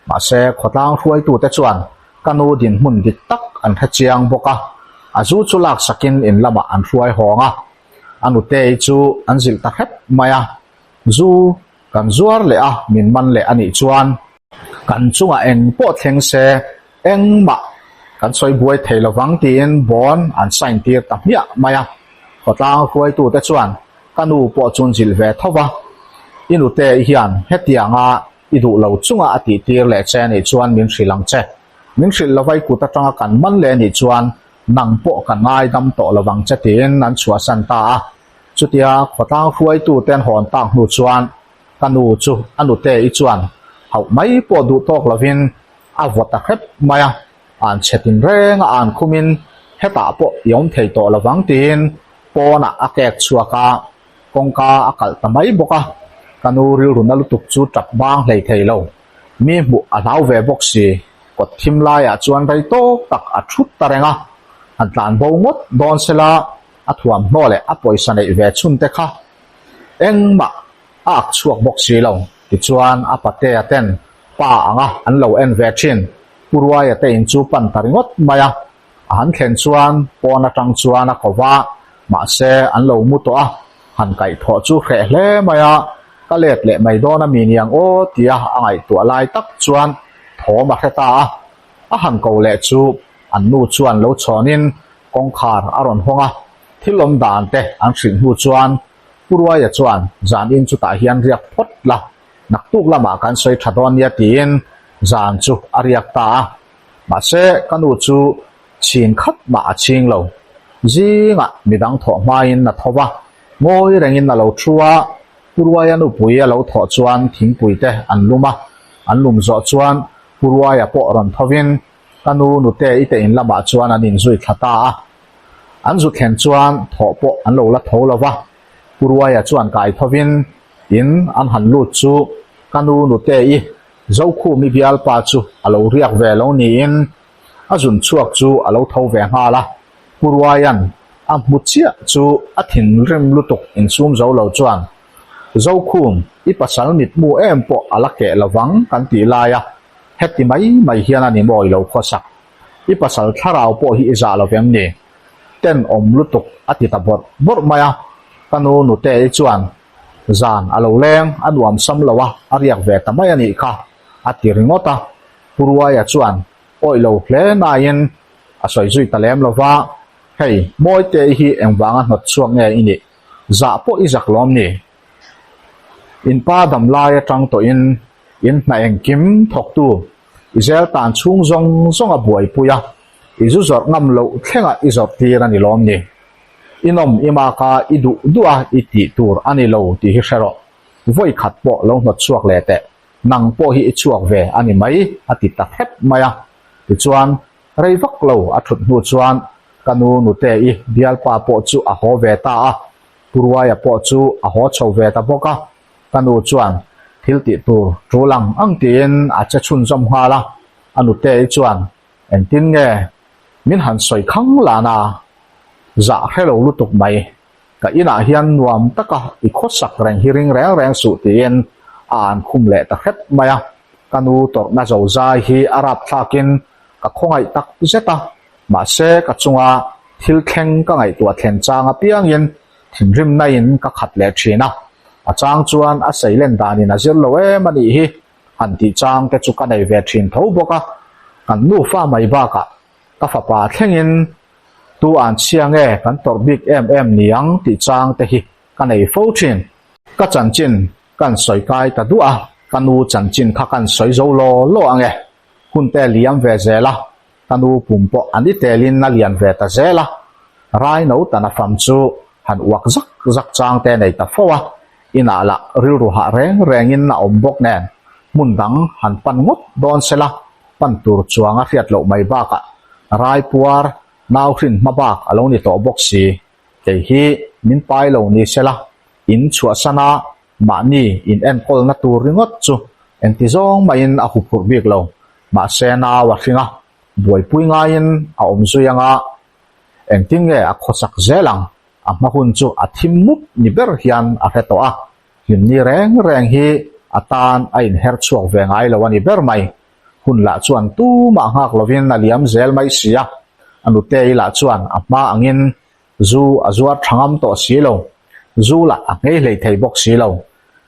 mahse khawtlang hruaitute chuan ka nu dinhmun dik tak an hre chiang bawk a, a zu chu laksakin in lamah an hruai hawng a, a nutei chu an zilh ta hrep mai a, zu kan zuar leh a min man leh a nih chuan kan chungah eng pawh thleng se engmah kan sawi buai thei lovang tiin bond an sign tir ta hmiah mai a, khawtlang hruaitute chuan ka nu pawh chu an zilh ve tho va, i nute hian hetianga i duh lo chunga a tih tir leh che anih chuan min hrilh ang che, min hrilh lova i kut atanga kan man leh anih chuan nang pawh ka ngaidam tawh lovang che tiin an chhuahsan ta a. Chutia khawtlang hruaitute an hawn tak hnu chuan ka nu chu a nute i chuan hauh mai pawh duh tawk lovin a vaw ta hrep mai a, an chhe tin reng a an khumin hetah pawh i awm thei tawh lovang tiin pawnah a kek chhuak a, kawngka a kalh ta mai bawk a, ka nu rilru na lutuk chu tap bang hlei thei lo, mi hmuh a hlau ve bawk si, kawt thim laiah chuan rei tawk tak a thut ta reng a, han tlan bo ngawt dawn sela a thuamhnaw leh a pawisa neih ve chhun te kha engmah a ak chhuak bawk si lo, tichuan a patea ten pa anga an lo en ve thin, Pu Ruaia te in chu pan ta ringawt mai a, a han thlen chuan pawn atang chuan a ko va, mahse an lo mu tawh a, han kaihthawh chu hreh hle mai a, ka let leh mai dawn a mi niang aw tia a ngaihtuah lai tak chuan thawm a hre ta a, a han ko leh chu an nu chuan lo chhawnin kawngkhar a rawn hawng a, thil awm dan te an hrilh hnu chuan Pu Ruaia chuan zan in chutah hian riak phawt la, naktuk lamah kan sawi tha dawn nia tiin zan chu a riak ta a. Mahse ka nu chu chhin khat mah a chhing lo. Zingah midang thawh hmain a tho va, ngawi rengin a lo thu a, Pu Ruaia nupui a lo thawh chuan thingpui te an lum a, an lum zawh chuan Pu Ruaia pawh rawn thovin Ka nu nute i te in lamah chuan an inzui thla ta a. An zu thlen chuan thawh pawh an lo la tho lo va. Pu Ruaia chuan kai thovin in an han lut chu ka nu nute i Zokhumi bialpa chu a lo riak ve lo niin a zun chhuak chu a lo tho ve nghal a. Pu Ruaia'n a hmu chiah chu a thinrim lutuk insum zo lo chuan Zokhum i pasal mitmu em pawh a la keh lovang kan tih lai a. Heti mai mai hian a ni maw i lo khawsak? I pasal thlarau pawh hi i zah lo vem ni? Ten awm lutuk a ti ta bawrh bawrh mai a, ka nu Nute-i chuan zan a lo leng a nuam sam lo a, a riak ve ta mai a nih kha a ti ringawt a. Pu Ruaia chuan awih lo hle naiin a sawi zui ta lem lo va, Hei, Mawite-i hi engvanga hnawt chhuak nge i nih? Zah pawh i zak lawm ni? In pa dam lai atang tawhin In hna engkim thawktu i zel tan chhung zawng zawng a buaipui a, i zu zawrh ngam loh thlengah i zawrh tir a ni lawm ni? I nawm i mak a, i duh duh a, i tih tur a ni lo tih hi hre rawh. Vawi khat pawh lo hnawt chhuak leh teh, nang pawh hi i chhuak ve a ni mai, a ti ta hrep mai a. Tichuan, rei vak lo a thut hnu chuan ka nu nute i bialpa pawh chu a haw ve ta a, Pu Ruaia pawh chu a haw chho ve ta bawk a. Ka nu chuan thil tih tur tul ang ang tiin a che chhunzawm nghal a, a nutei chuan engtin nge min han sawi khang lan a, zah hre lo lutuk mai, ka inah hian nuam taka i khawsak reng hi ring reng reng suh tiin a an khum leh ta hrep mai a, ka nu tawrhna zo zai hi a rapthlakin ka khawngaih tak zet a, mahse ka chunga thil thleng ka ngaihtuah thlen chang apiangin Thinrimna in ka khat leh thin a, a chang chuan a seilen danin a zir lo em a nih hi han tih chang te chu ka nei ve thin tho bawk a, kan nufa mai bakah ka fapa thlengin tu an chhia nge kan tawrh bik em em niang tih chang te hi ka nei fo thin. Ka chanchin kan sawi kai ta duah a, ka nu chanchin kha kan sawi zo law law ang e, hun te liam ve zel a, Ka nu pum pawh an i telin a lian ve ta zel a, Raino tan a fam chu han uak zak zak chang te nei ta fo a, inah lah rilru hah reng rengin a awm bawk nen hmun dang han pan ngawt dawn se la, pan tur chuang a hriat loh mai bakah Raipuar nau hrin hma bak a lo ni tawh bawk si, kei hi min pai lo ni se la, in chhuahsan a mahni in enkawlna tur ringawt chu engti zawng mahin a huphurh bik lo. Mahse nau a hring a, buaipui ngaiin a awm zui anga engtin nge a khawsak zel ang, a hma hun chu a thim mup ni ber hian a hre tawh a, hlimni reng reng hi A tan a inher chhuak ve ngai lo a ni ber mai. Hun lah chuan tumah nghak lovin a liam zel mai si a, a nutei lah chuan a hma angin zu a zuar tha ngam tawh si lo, zu lah a nghei hlei thei bawk si lo.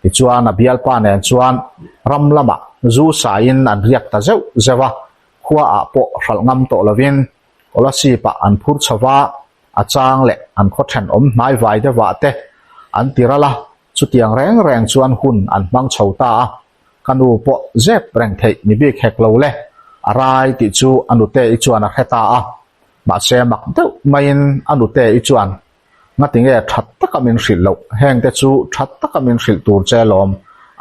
Tichuan a bialpa nen chuan ram lamah zu saiin an riak ta zeuh zeuh a, khua ah pawh hralh ngam tawh lovin Kolasib ah an phur chho va, a chang leh an khaw thenawm hnai vai deuhah te an ti ral a, chutiang reng reng chuan hun an hmang chho ta a, ka nu pawh zep reng theih ni bik hek lo le, a rai tih chu a nute i chuan a hre ta a, mahse mak deuh maiin a nute i chuan Ngatinge that taka min hrilh loh, hengte chu that taka min hrilh tur che lawm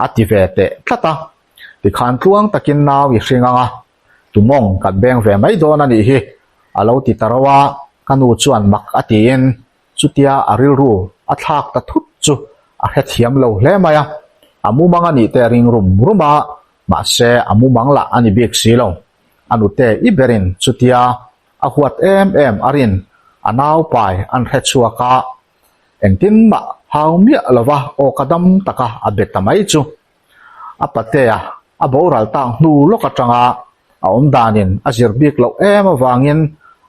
a ti ve teh tlat a, tikhan tluang takin nau i hring ang a, Tumawng kan beng ve mai dawn a nih hi, a lo ti ta ro a, ka nu chuan mak a tiin chutia a rilru a thlak ta thut chu a hrethiam lo hle mai a, a mumang a nih te ring rum rum a, mahse a mumang lah a ni bik si lo. A nute i berin chutia a huat em em a rin a naupai an hre chhuak a, engtin mah hau miah lova aw ka dam taka a be ta mai chu. A patea a boral tak hnu lawk atanga a awm danin a zir bik loh em avangin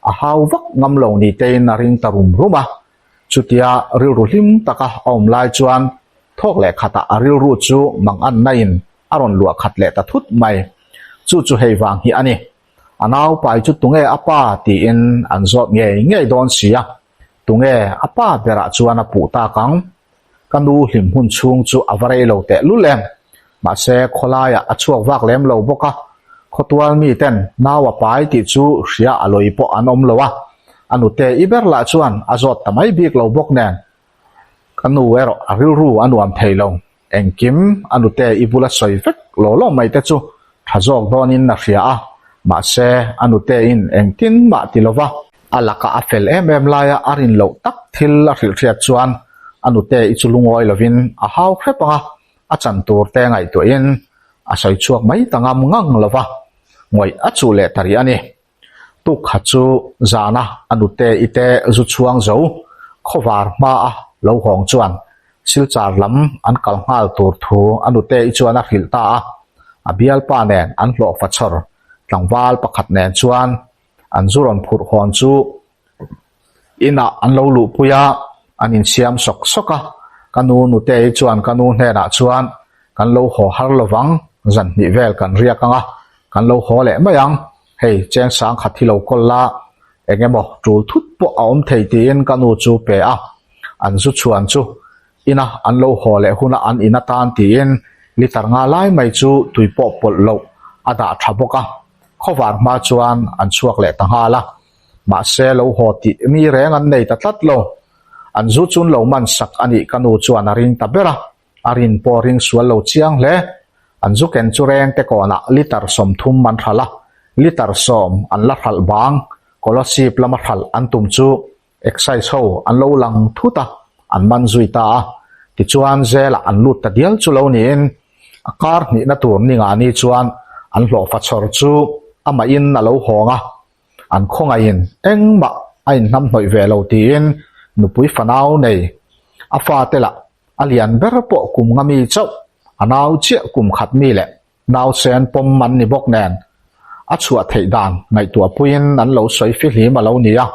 a hau vak ngam lo ni tein a ring ta rum rum a. Chutia rilru hlim taka a awm lai chuan thawk leh khatah a rilru chu mang anna in a rawn luah khat leh ta thut mai. Chu chu hei vang hi a ni. A naupai chu tunge a pa tiin an zawt ngei ngei dawn si a, tunge a pa berah chuan a puh tak ang? Ka nu hlim hun chhung chu a va rei lo teh lul em. Mahse, khawlaiah a chhuak vak lem lo bawk a, khawtual mi ten nau a pai tih chu hria a lawi pawh an awm lo a, a nute i ber lah chuan a zawt ta mai bik lo bawk nen. Ka nu erawh a rilru a nuam thei lo. Engkim a nute i bula sawi vek law law mai te chu tha zawk dawnin a hria a, mahse a nute in engtin mah ti lova a laka a fel em em laia a rin loh tak thil a hrilh hriat chuan a nute i chu lungawi lovin a hau hrep ang a, a chan tur te ngaihtuahin a sawi chhuak mai ta ngam ngang lova ngawih a chuh leh ta rih a ni. Tuk khat chu zana a nute i te zu chhuang zo khawvar hma a lo hawng chuan Silchar lam an kal nghal tur thu a nute i chuan a hrilh ta a, a bialpa nen an hlawhfa chhawr tlangval pakhat nen chuan an zu rawn phurh hawn chu inah an lo luhpui a, an insiam sawk sawk a, ka nu nutei chuan ka nu hnenah chuan kan lo haw har lovang, zan hnih vel kan riak ang a, kan lo haw leh mai ang, hei cheng sang khat hi lo kawl la, eng emaw tul thut pawh a awm thei tiin ka nu chu pe a, an zu chhuan chu ina an lo haw leh huna an in atan tiin litre nga lai mai chu tui pawh pawlh loh a dah tha bawk a, khawvar hma chuan an chhuak leh ta nghal a, mahse lo haw tih mi reng an nei ta tlat lo, an zu chun lo man sak a nih ka nu chuan a ring ta ber a, a rin pawh ring sual lo chiang hle, an zu ken chu reng te kawnah litre 30 an hralh a, litre 10 an la hralh bang, Kolasib lama hralh an tum chu Excise ho an lo lang thut a, an man zui ta a. Tichuan zelah an lut ta dial chu lo niin a kar hnihna tur ni nga ni chuan an hlawhfa chhawr chu amahin a lo hawng a, an khawngaihin engmah a inhnamhnawih ve lo tiin nupui fanau nei a fate lah a lian ber pawh kum nga mi chauh a nau chiah kum khat mi leh Nausen pawm an ni bawk nen a chhuah theih dan ngaihtuah puiin an lo sawi fihlim a lo ni a,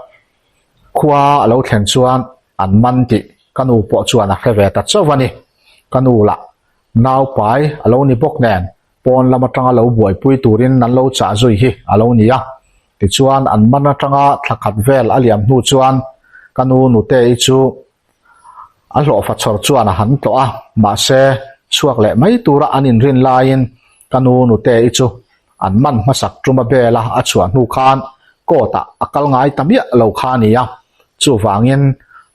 khua a lo thlen chuan an man tih ka nu pawh chuan a hre ve ta chauh a ni. Ka nu lah naupai a lo ni bawk nen pawn lam atanga lo buaipui turin an lo chah zui hi a lo ni a, tichuan an man atanga thla khat vel a liam hnu chuan ka nu nute-i chu A hlawhfa chhawr chuan a han tlawh a, mahse, chhuak leh mai tura an inrin laiin ka nu nute-i chu an man hmasak ṭuma bela a chhuah hnu khan court-ah a kal ngai ta miah lo kha a ni a, chuvangin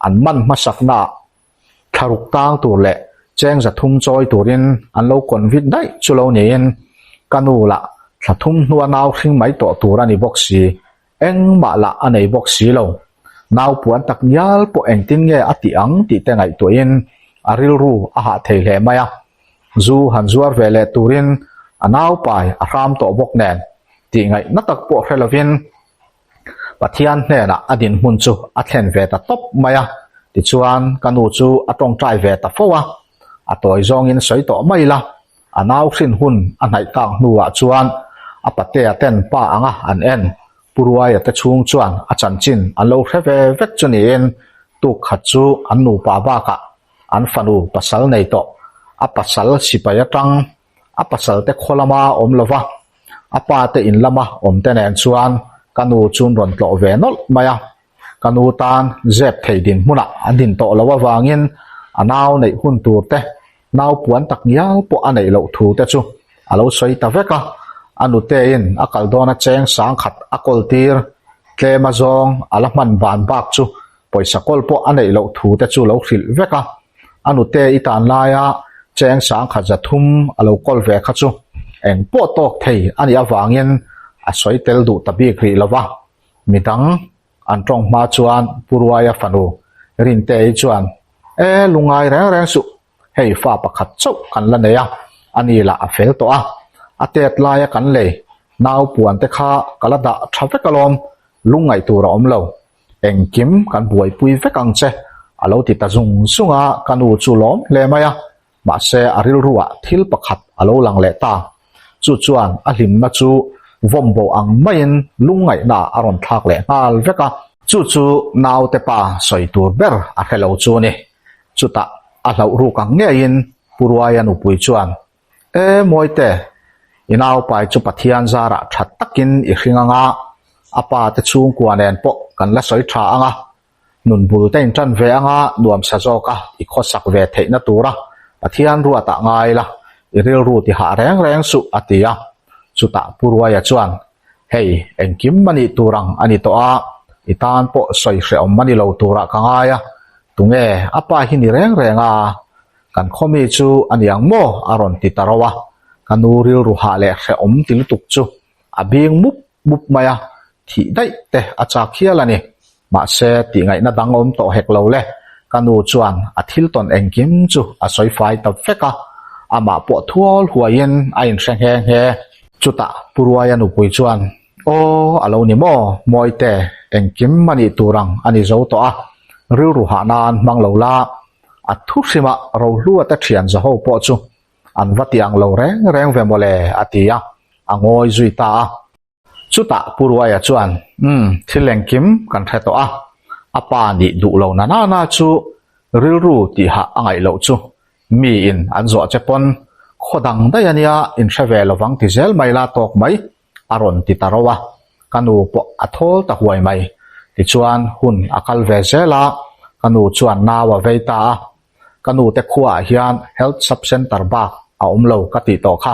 an man hmasaknaah thlaruk tang tur leh cheng 300 chawi turin an lo convict daih chu lo niin ka nu lah thla thum hnua nau hring mai tawh tur a ni bawk si. Engmah lah a nei bawk si lo. Nau puan tak ngial pawh engtin nge a tih ang tih te ngaihtuahin a rilru a hah thei hle mai a. Zu han zuar ve leh turin a nau pai a hram tawh bawk nen tih ngaihna tak pawh hre lovin Pathian hnenah a dinhmun chu a thlen ve ta tawp mai a. Tichuan ka nu chu a tawngtai ve ta fo a, a tawi zawngin sawi tawh mai la. A nau hrin hun a hnaih tak hnuah chuan a patea ten pa anga an en. Pu Ruaia te chhung chuan a chanchin an lo hre ve vek chu niin tuk khat chu an nupa bakah an fanu pasal nei tawh. A pasal sipai atang a pasal te khaw lama awm lova a pa te in lama awm te nen chuan ka nu chun rawn tlawh ve nawlh mai a. Ka nu tan zep thei dinhmunah a din tawh loh avangin a nau neih hun tur te, nau puan tak ngial pawh a neih loh thu te chu a lo sawi ta vek a. A nutein a kal dawna cheng sang khat a kawl tir, tlem a zawng a la hman ban bak chu pawisa kawl pawh a neih loh thu te chu lo hrilh vek a. A nute i tan laia cheng sang khat 300 a lo kawl ve kha chu eng pawh tawk thei a nih avangin a sawi tel duh ta bik rih lo va. Midang an tawng hma chuan Pu Ruaia fanu Rintei chuan, E, lungai reng reng suh, hei fa pakhat chauh kan la nei a, a ni lah a fel tawh a, a tet laia kan lei nau puan te kha ka la dah tha vek alawm, lungngaih tur a awm lo, engkim kan buaipui vek ang che, a lo ti ta zung zung a, ka nu chu lawm hle mai a, Mahse, a rilruah thil pakhat a lo lang leh ta. Chu chuan a hlimna chu vawmbo ang maiin lungngaihnaah a rawn thlak leh nghal vek a. Chu chu naute pa sawi tur ber a hre lo chu a ni. Chutah a hlauh ruk ang ngeiin Pu Ruaia nupui chuan, E Mawite, i naupai chu Pathian zarah tha takin i hring ang a, a pa te chhungkua nen pawh kan la sawi tha ang a, Nun bul te in tan ve anga nuam sa zawk a i khawsak ve theihna tura Pathian ruatah ngai la, i rilru ti hah reng reng suh a ti a. Chutah Pu Ruaia chuan, Hei, engkim a nih tur ang a ni tawh a, i tan pawh sawi hrehawm a ni lo turah ka ngai a, tunge a pa hi ni reng reng a, kan khawmi chu a ni ang maw? a rawn ti ta ro a. Ka nu rilru hah leh hrehawm ti lutuk chu a bing mup mup mai a, thih daih te a chak hial a ni. Mahse, tihngaihna dang awm tawh hek lo le, ka nu chuan a thil tawn engkim chu a sawi fai ta vek a, amah pawh thual huaiin a inhre nghe nghe. Chutah Pu Ruaia nupui chuan, Aw, a lo ni maw, Mawite, engkim a nih tur ang a ni zo tawh a, rilru hah nan hmang lo la, a thu hrimah Rohlua te thian zaho pawh chu an va ti ang lo reng reng ve mawle, a ti a, a ngawi zui ta a. Chutah Pu Ruaia chuan, Umm, thil engkim kan hre tawh a, a pa nih duh lo na na na chu rilru tihah a ngaih loh chu miin an zawh che pawn khaw dang daih a nia in hre ve lovang ti zel mai la tawk mai, a rawn ti ta ro a, ka nu pawh a thawl ta huai mai. Tichuan hun a kal ve zel a, ka nu chuan nau a vei ta a, Ka nu te khuaah hian Health Sub Centre bak a awm lo ka tih tawh kha.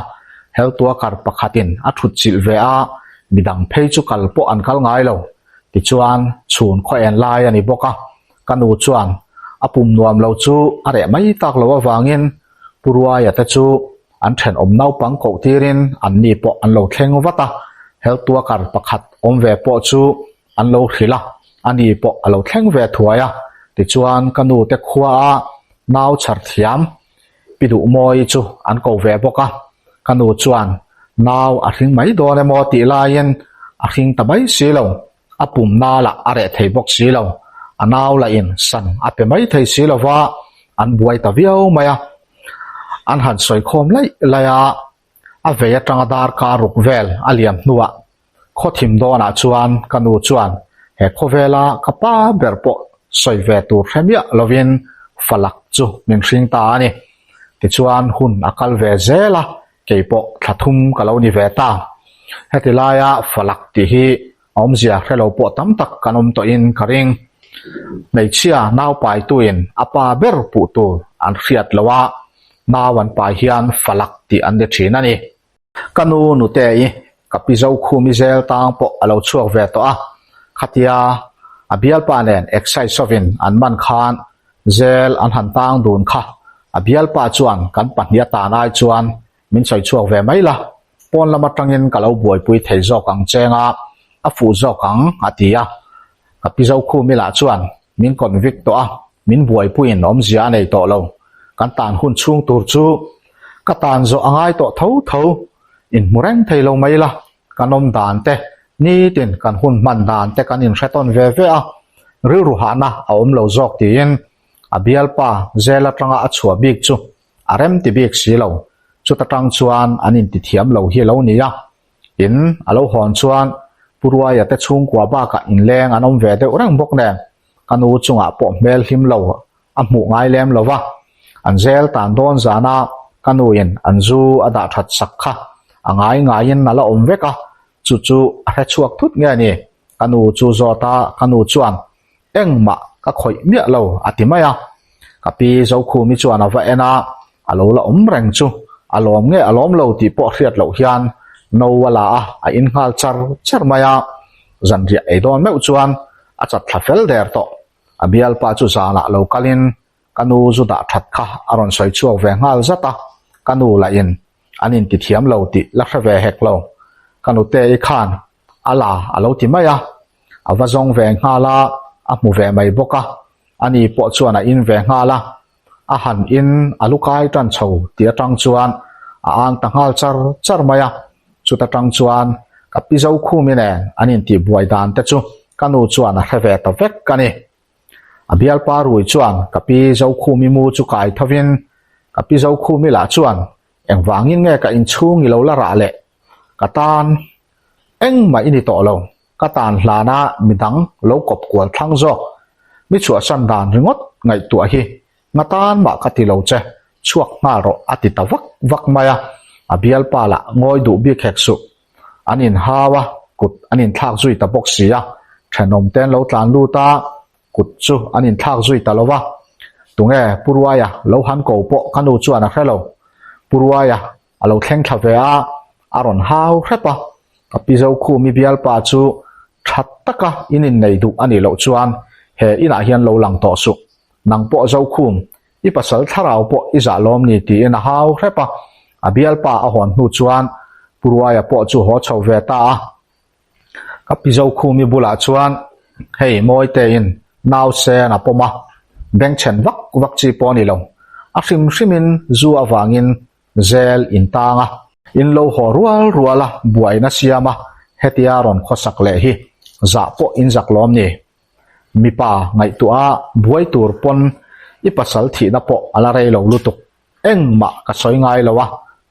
Health worker pakhatin a thut chilh ve a, midang phei chu kal pawh an kal ngai lo. Tichuan, chhun khaw en lai a ni bawk a, ka nu chuan a pum nuam lo chu a reh mai tak lo avangin Pu Ruaia te chu an thenawm naupang koh tirin anni pawh an lo thleng vat a, Health worker pakhat awm ve pawh chu an lo hrilh a, ani pawh a lo thleng ve thuai a, tichuan ka nu te khua a nau chhar thiam Pi Duhmawi chu an ko ve bawk a, ka nu chuan nau a hring mai dawn emaw tih laiin a hring ta mai si lo, a pum na lah a reh thei bawk si lo, a nau lah in san a pe mai thei si lo va, an buai ta viau mai a, an han sawi khawm laih laih a, a vei atanga darkar ruk vel a liam hnuah Khaw thim dawnah chuan ka nu chuan he khawvela ka pa ber pawh sawi ve tur hre miah lovin falak chu min hring ta a ni. Tichuan hun a kal ve zel a, kei pawh thla thum ka lo ni ve ta. Heti laia falak tih hi awmzia hre lo pawh tam tak kan awm tawhin ka ring. Hmeichhia naupaituin a pa ber puh tur an hriat loh a, nau an pai hian falak tih an ni thin a ni. Ka nu Nute-i ka pi Zokhumi zel tang pawh a lo chhuak ve tawh a, khatia a bialpa nen excise sawvin an man khan zel an han tang dun kha a bialpa chuan kan pahnih atan ai chuan min sawi chhuak ve mai la, pawn lam atangin ka lo buaipui thei zawk ang cheng a, a fuh zawk ang a ti a. Ka pi Zokhumi lah chuan min convict tawh a, min buaipuiin awmzia a nei tawh lo. Kan tan hun chhung tur chu ka tan zawh a ngai tawh tho tho, inhmu reng thei lo mai la, kan awm dan te, nitin kan hun hman dan te kan inhre tawn ve ve a, rilru hahna a awm lo zawk tiin a bialpa zel atanga a chhuah bik chu a rem ti bik si lo. Chuta tang chuan an intithiam lo hi a lo ni a. In a lo hawn chuan Pu Ruaia te chhungkua bakah inleng an awm ve deuh reng bawk nen ka nu chungah pawh hmel hlim lo a hmuh ngai lem lo va. An zel tan dawn zana ka nuin an zu a dah that sak kha a ngai ngaiin a la awm vek a, chu chu a hre chhuak thut nge ni? Ka nu chu zawt a, ka nu chuan Engmah ka khawih miah lo a ti mai a. Ka pi Zokhumi chuan a va en a, a lo la awm reng chu a lawm nge a lawm lo tih pawh hriat loh hian no a la a, a in nghal char char mai a. Zanriah ei dawn meuh chuan a chat thla fel der tawh. A bialpa chu zanah lo kalin ka nu zu dah that kha a rawn sawi chhuak ve nghal zat a, ka nu lahin an intithiam lo tih la hre ve hek lo. Ka nute i khan a la a lo ti mai a, a va zawng ve nghal a, a hmu ve mai bawk a, ani pawh chuan a in ve nghal a, a han in a lu kai tan chho tih atang chuan a ang ta nghal char char mai a, chuta tang chuan ka pi Zokhumi nen an intih buai dan te chu ka nu chuan a hre ve ta vek a ni. A bialpa rui chuan ka pi Zokhumi mu chu kai thovin ka pi Zokhumi lah chuan engvangin nge ka inchhung i lo la rah leh ka tan engmah i ni tawh lo, ka tan hlana midang lo kawp kual thlang zawk, mi chhuahsan dan ringawt ngaihtuah hi nga tan mah ka ti lo che, chhuak nghal rawh a ti ta vak vak mai a, a bialpa lah ngawi duh bik hek suh. An inhau a, kut an inthlak zui ta bawk si a, thenawm te an lo tlan lut a, kut chu an inthlak zui ta lo va. Tunge Pu Ruaia lo han ko pawh ka nu chuan a hre lo. Pu Ruaia a lo thleng thla ve a, a rawn hau hrep a, ka pi Zokhumi bialpa chu tha taka in innei duh a nih loh chuan he inah hian lo lang tawh suh. Nang pawh Zokhum, i pasal thlarau pawh i zah lawm ni tiin a hau hrep a, a bialpa a hawn hnu chuan Pu Ruaia pawh chu haw chho ve ta a. Ka pi Zokhumi bulah chuan hei Mawitein nau sen a pawm a, bengchhen vak vak chi pawh a ni lo. A hrim hrimin zu avangin zel intang a. In lo haw rual rual a, buaina siam a, hetia rawn khawsak leh hi zah pawh in zak lawm ni. Mipa ngaihtuah a buai tur pawn i pasal thihna pawh a la rei lo lutuk. Engmah ka sawi ngai lo a,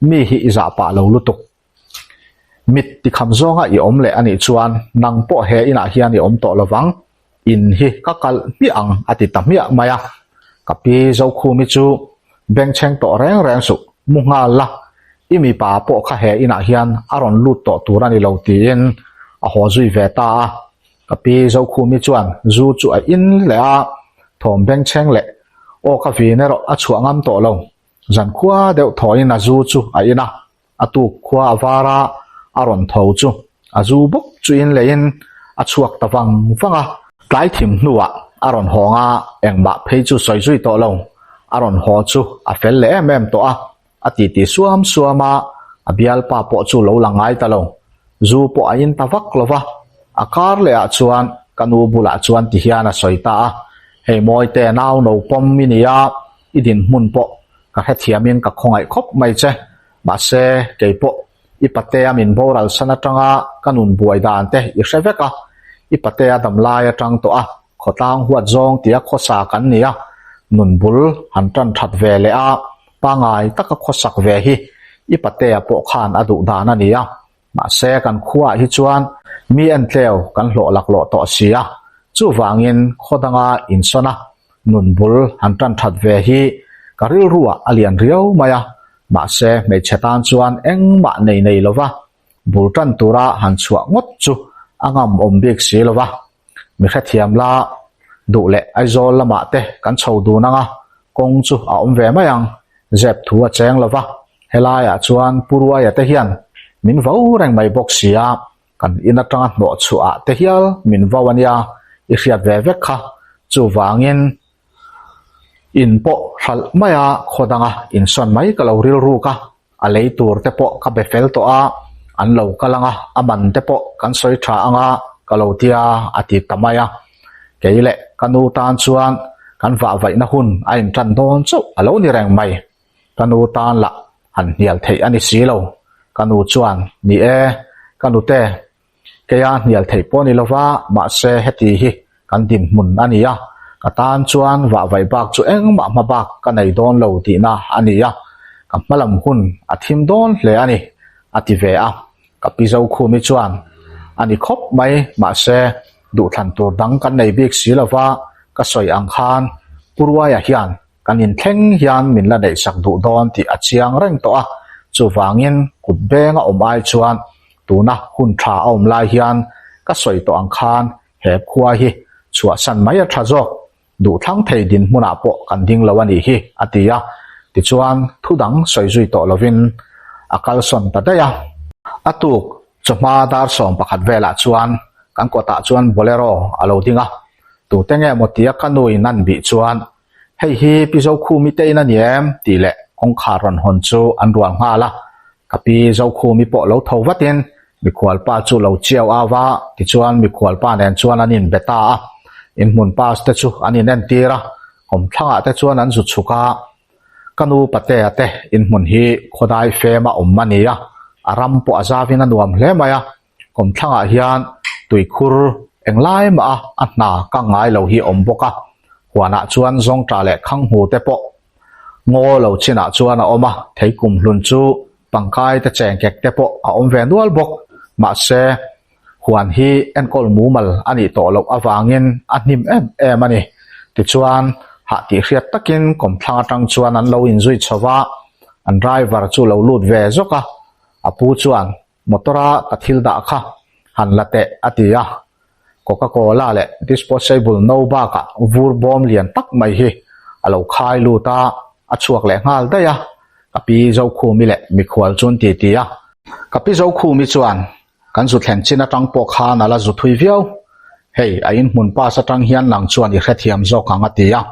mi hi i zah pah lo lutuk. Mit tikham zawnga i awm leh a nih chuan nang pawh he inah hian i awm tawh lovang, in hi ka kalh hmiah ang a ti ta hmiah mai a. Ka pi Zokhumi chu bengchheng tawh reng reng suh, mu nghal la, i mipa pawh kha he inah hian a rawn lut tawh tur a ni lo tiin a haw zui ve ta a. Ka pi Zokhumi chuan zu chu a in leh a, thawm bengchheng leh aw ka vin erawh a chhuah ngam tawh lo. Zankhua deuh thawhin a zu chu a in a, A tuk khua a var a, a rawn tho chu a zu bawk chu in leiin a chhuak ta vang vang a. Tlai thim hnuah a rawn hawng a, engmah phei chu sawi zui tawh lo. A rawn haw chu a fel leh em em tawh a, a titi suam suam a, a bialpa pawh chu lo la ngai ta lo. Zu pawh a in ta vak lo va, a kar leh ah chuan ka nu bulah chuan ti hian a sawi ta a, Hei Mawite nau no pawm i ni a, i dinhmun pawh ka hrethiamin ka khawngaih khawp mai che. Mahse, kei pawh i patea min boral san atanga ka nun buai dan te i hre vek a, i patea damlai atang tawh a, khawtlang huat zawng tia khawsa kan ni a, nun bul han tan that ve leh a, pangai taka khawsak ve hi i patea pawh khan a duh dan a ni a. Mahse, kan khuaah hi chuan mi entleu kan hlawh laklawh tawh si a, chuvangin khaw danga insawn a, nun bul han tan that ve hi ka rilruah a lian riau mai a, mahse hmeichhe tan chuan engmah nei nei lova bul tan tura han chhuah ngawt chu a ngam awm bik si lova, mi hrethiam la duh leh Aizawl lamah te kan chho dun anga kawng chu a awm ve mai ang, zep thu a cheng lova, helaiah chuan Pu Ruaia te hian min vo reng mai bawk si a, Kan in atanga hnawh chhuah ah te hial min vau a nia, i hriat ve vek kha. Chuvangin in pawh hralh mai a, khaw danga insawn mai ka lo rilruk a, a lei tur te pawh ka be fel tawh a, an lo kal anga a man te pawh kan sawi tha anga ka lo tia a ti ta mai a. Kei leh ka nu tan chuan kan vahvaihna hun a intan dawn chauh a lo ni reng mai. Ka nu tan lah han hnial theih a ni si lo. Ka nu chuan, Ni e, ka nute, keia hnial theih pawh a ni lova, mahse heti hi kan dinhmun a ni a, ka tan chuan vahvaih bak chu engmah hma bak ka nei dawn lo tihna a ni a. Ka hmalam hun a thim dawn hle a ni, a ti ve a. Ka pi Zokhumi chuan, A ni khawp mai, mahse, duhthlan tur dang kan nei bik si lo va, ka sawi ang khan Pu Ruaia hian kan inthleng hian min la neihsak duh dawn tih a chiang reng tawh a, chuvangin kut beng a awm ai chuan tuna hun tha a awm lai hian ka sawi tawh ang khan he khua hi chhuahsan mai a tha zawk. Duhthlang thei dinhmunah pawh kan ding lo a nih hi, a ti a. Tichuan, thu dang sawi zui tawh lovin a kalsawn ta daih a. A tuk chawhma dar 11 velah chuan kan kawtah chuan Bolero a lo ding a. Tute nge maw tia ka nuin an bih chuan, Hei hi Pi Zokhumi te in a ni em? tih leh kawngkhar rawn hawn chu an rual nghal a. Ka pi Zokhumi pawh lo tho vatin Mikhualpa chu lo chiau au va, tichuan mikhualpa nen chuan an inbe ta a. Inhmun pass te chu an inentir a, kawmthlangah te chuan an zu chhuk a. Ka nu Patea te inhmun hi khawdai fema awm a ni a, a ram pawh a zavin a nuam hle mai a. Kawmthlangah hian tuikhur englai mah a a hna ka ngai lo hi a awm bawk a, huanah chuan zawngṭah leh khanghu te pawh ngaw lo chinah chuan a awm a, theikum hlun chu Pangkai te chengkek te pawh a awm ve nual bawk. Mahse, huan hi enkawl mumal a nih tawh loh avangin a hnim em em a ni. Tichuan, hah tih hriat takin kawmthlang atang chuan an lo inzui chho va, an driver chu lo lut ve zawk a. A pu chuan, Motor-a ka thil dah kha han la teh, a ti a. Coca-Cola leh disposable no bakah vur bawm lian tak mai hi a lo khai lut a, a chhuak leh nghal daih a, ka pi Zokhumi leh mikhual chu an ti ti a. Ka pi Zokhumi chuan kan zu thlen chin atang pawh khan a la zu thui viau, hei a inhmun pass atang hian nang chuan i hrethiam zawk ang a ti a.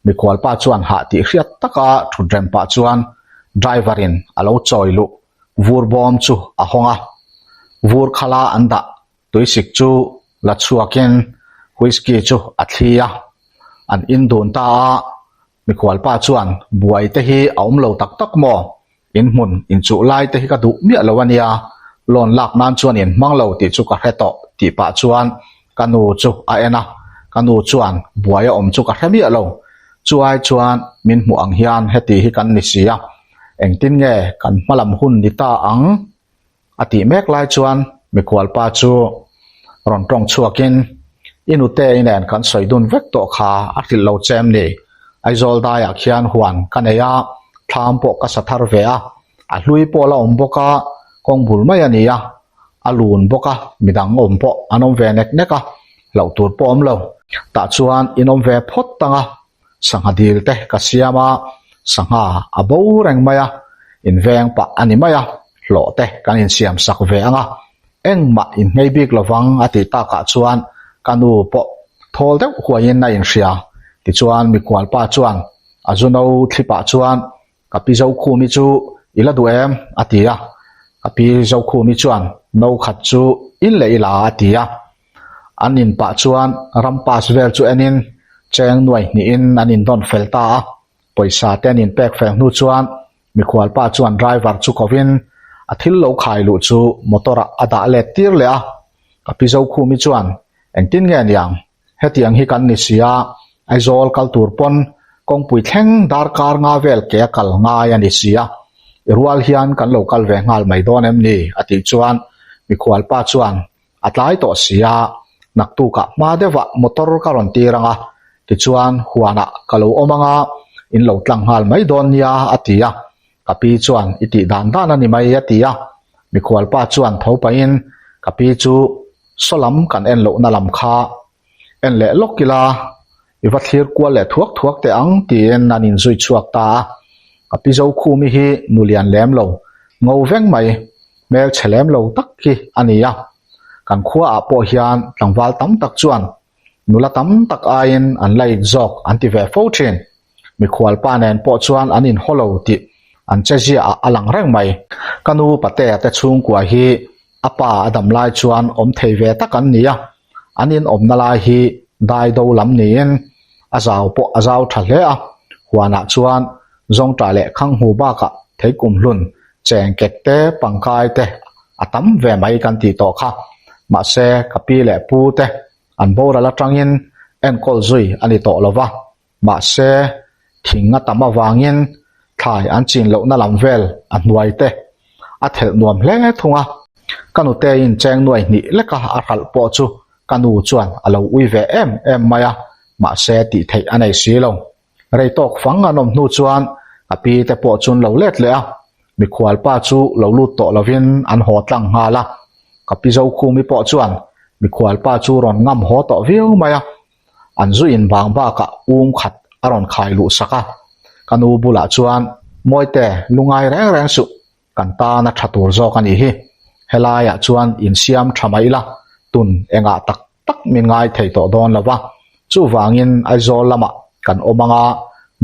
Mikhual pa chuan hah tih hriat taka thut rem pah chuan driver in a lo chawi luh vur bawm chu a hawng a, vur khala an dah Tuisik chu la chhuakin whisky chu a thli a, an in dun ta a, mikhualpa chuan buai te hi a awm lo tak tak maw? In hmun inchuh lai te hi ka duh miah lo a nia, loan lak nan chuan in hmang lo tih chu ka hre tawh tih pah chuan ka nu chu a en a, ka nu chuan buai a awm chu ka hre miah lo, chu ai chuan min hmuh ang hian heti hi kan ni si a, engtin nge kan hmalam hun ni ta ang? A tih mek lai chuan mikhualpa chu rawn tawng chhuakin, I nute i nen kan sawi dun vek tawh kha a hrilh lo che em ni? Aizawl daiah khian huan ka nei a, thlam pawh ka sa thar ve a, a hlui pawh la awm bawk a, kawng bul mai a ni a, a lun bawk a, midang awm pawh an awm ve nek nek a, hlauh tur pawh awm lo. Tah chuan in awm ve phawt tang a, Sangha dil te ka siam a, sangha a bo reng mai a, inveng pah a ni mai a, hlawh te kan insiam sak ve ang a, engmah inhmei bik lovang a tih takah chuan ka nu pawh thawl deuh huaiin a inhria. Tichuan mikhualpa chuan a zu no thlipah chuan ka pi Zokhumi chu i la duh em? a ti a, ka pi Zokhumi chuan no khat chu in leh ila a ti a. An in pah chuan ram pass vel chu enin cheng nuai hnihin an indawn fel ta a, pawisa te an inpek fel hnu chuan mikhual pa chuan driver chu kovin a thil lo khai luh chu motor ah a dah let tir leh a, ka pi Zokhumi chuan engtin nge niang hetiang hi kan ni si a, Aizawl kal tur pawn kawngpui thleng darkar nga vel ke a kal ngai a ni si a, i rual hian kan lo kal ve nghal mai dawn em ni? a tih chuan mikhual pa chuan A tlai tawh si a, naktukah hma deuhah motor ka rawn tir ang a, tichuan huanah ka lo awm ang a, in lo tlang nghal mai dawn nia a ti a. Ka pi chuan i tih dan dan a ni mai a ti a. Mikhualpa chuan tho pahin ka pi chu saw lam kan en lohna lam kha en leh lawk ila, i va thlir kual leh thuak thuak teh ang tiin an inzui chhuak ta a. Ka pi Zokhumi hi nu lian lem lo, ngo veng mai, hmel chhe lem lo tak hi a ni a. Kan khuaah pawh hian tlangval tam tak chuan nula tam tak aiin an la it zawk an ti ve fo thin. Mikhualpa nen pawh chuan an inhaw lo tih an che ziaah a lang reng mai. Ka nu Patea te chhungkua hi a pa a dam lai chuan awm thei ve tak an ni a, an inawmna lai hi dai do lam niin a zau pawh a zau tha hle a, huanah chuan zawngṭah leh khanghu bakah theikumhlun chengkek te pangkai te a tam ve mai kan tih tawh kha. Mahse ka pi leh pu te an boral atangin enkawl zui a ni tawh lo va, mahse thing a tam avangin. Thlai an chin lohna lam vel a hnuai te a thelh nuam hle thung a. Ka nuteiin cheng nuai hnih leka a hralh pawh chu ka nu chuan a lo ui ve em em mai a, mahse tih theih a nei si lo. Rei tawk fang an awm hnu chuan ka pi te pawh chun lo let leh a, mikhual pa chu lo lut tawh lovin an haw tlang nghal a. Ka pi Zokhumi pawh chuan mikhual pa chu rawn ngam haw tawh viau mai a, an zu in bang bakah um khat a rawn khai luh sak a. Ka nu bulah chuan, Mawite, lungai reng reng suh, kan tan a tha tur zawk a nih hi. Helaiah chuan insiam tha mai ila, tun engah tak tak min ngai thei tawh dawn lo va, chuvangin Aizawl lamah kan awm anga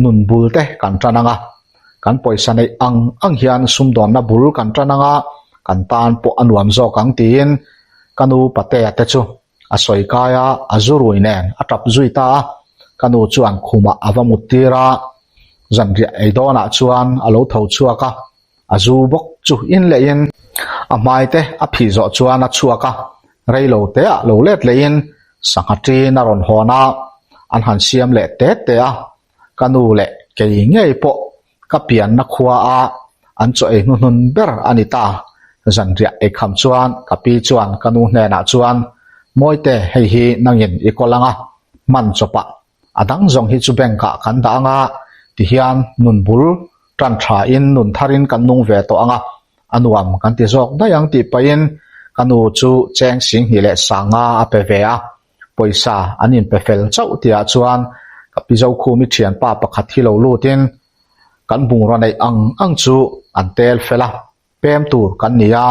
nun bul te kan tan anga, kan pawisa neih ang ang hian sumdawnna bul kan tan anga kan tan pawh a nuam zawk ang tiin ka nu Patea te chu a sawi kai a, a zu rui nen a tap zui ta a, ka nu chuan khumah a va mut tir a, zanriah ei dawnah chuan a lo tho chhuak a. A zu bawk chu in leh in a hmai te a phih zawh chuan a chhuak a, rei lo te ah lo let leh in sangha ṭin a rawn hawn a, an han siam leh te te a, ka nu leh kei ngei pawh ka pianna khua a an chaw ei hnuhnun ber a ni ta. Zanriah eikham chuan ka pi chuan ka nu hnenah chuan, Mawite hei hi nangin i kawl ang a, hman chawpah A dang zawng hi chu bank ah kan dah anga tihian nun bul tan tha in nun thar in kan nung ve tawh anga a nuam kan ti zawk daih ang tih pahin ka nu chu cheng singhnih leh sanga a pe ve a, pawisa an in pe fel chauh tihah chuan ka pi Zokhumi thianpa pakhat hi lo lut in kan bungraw neih ang ang chu an tel fel a. Pem tur kan ni a,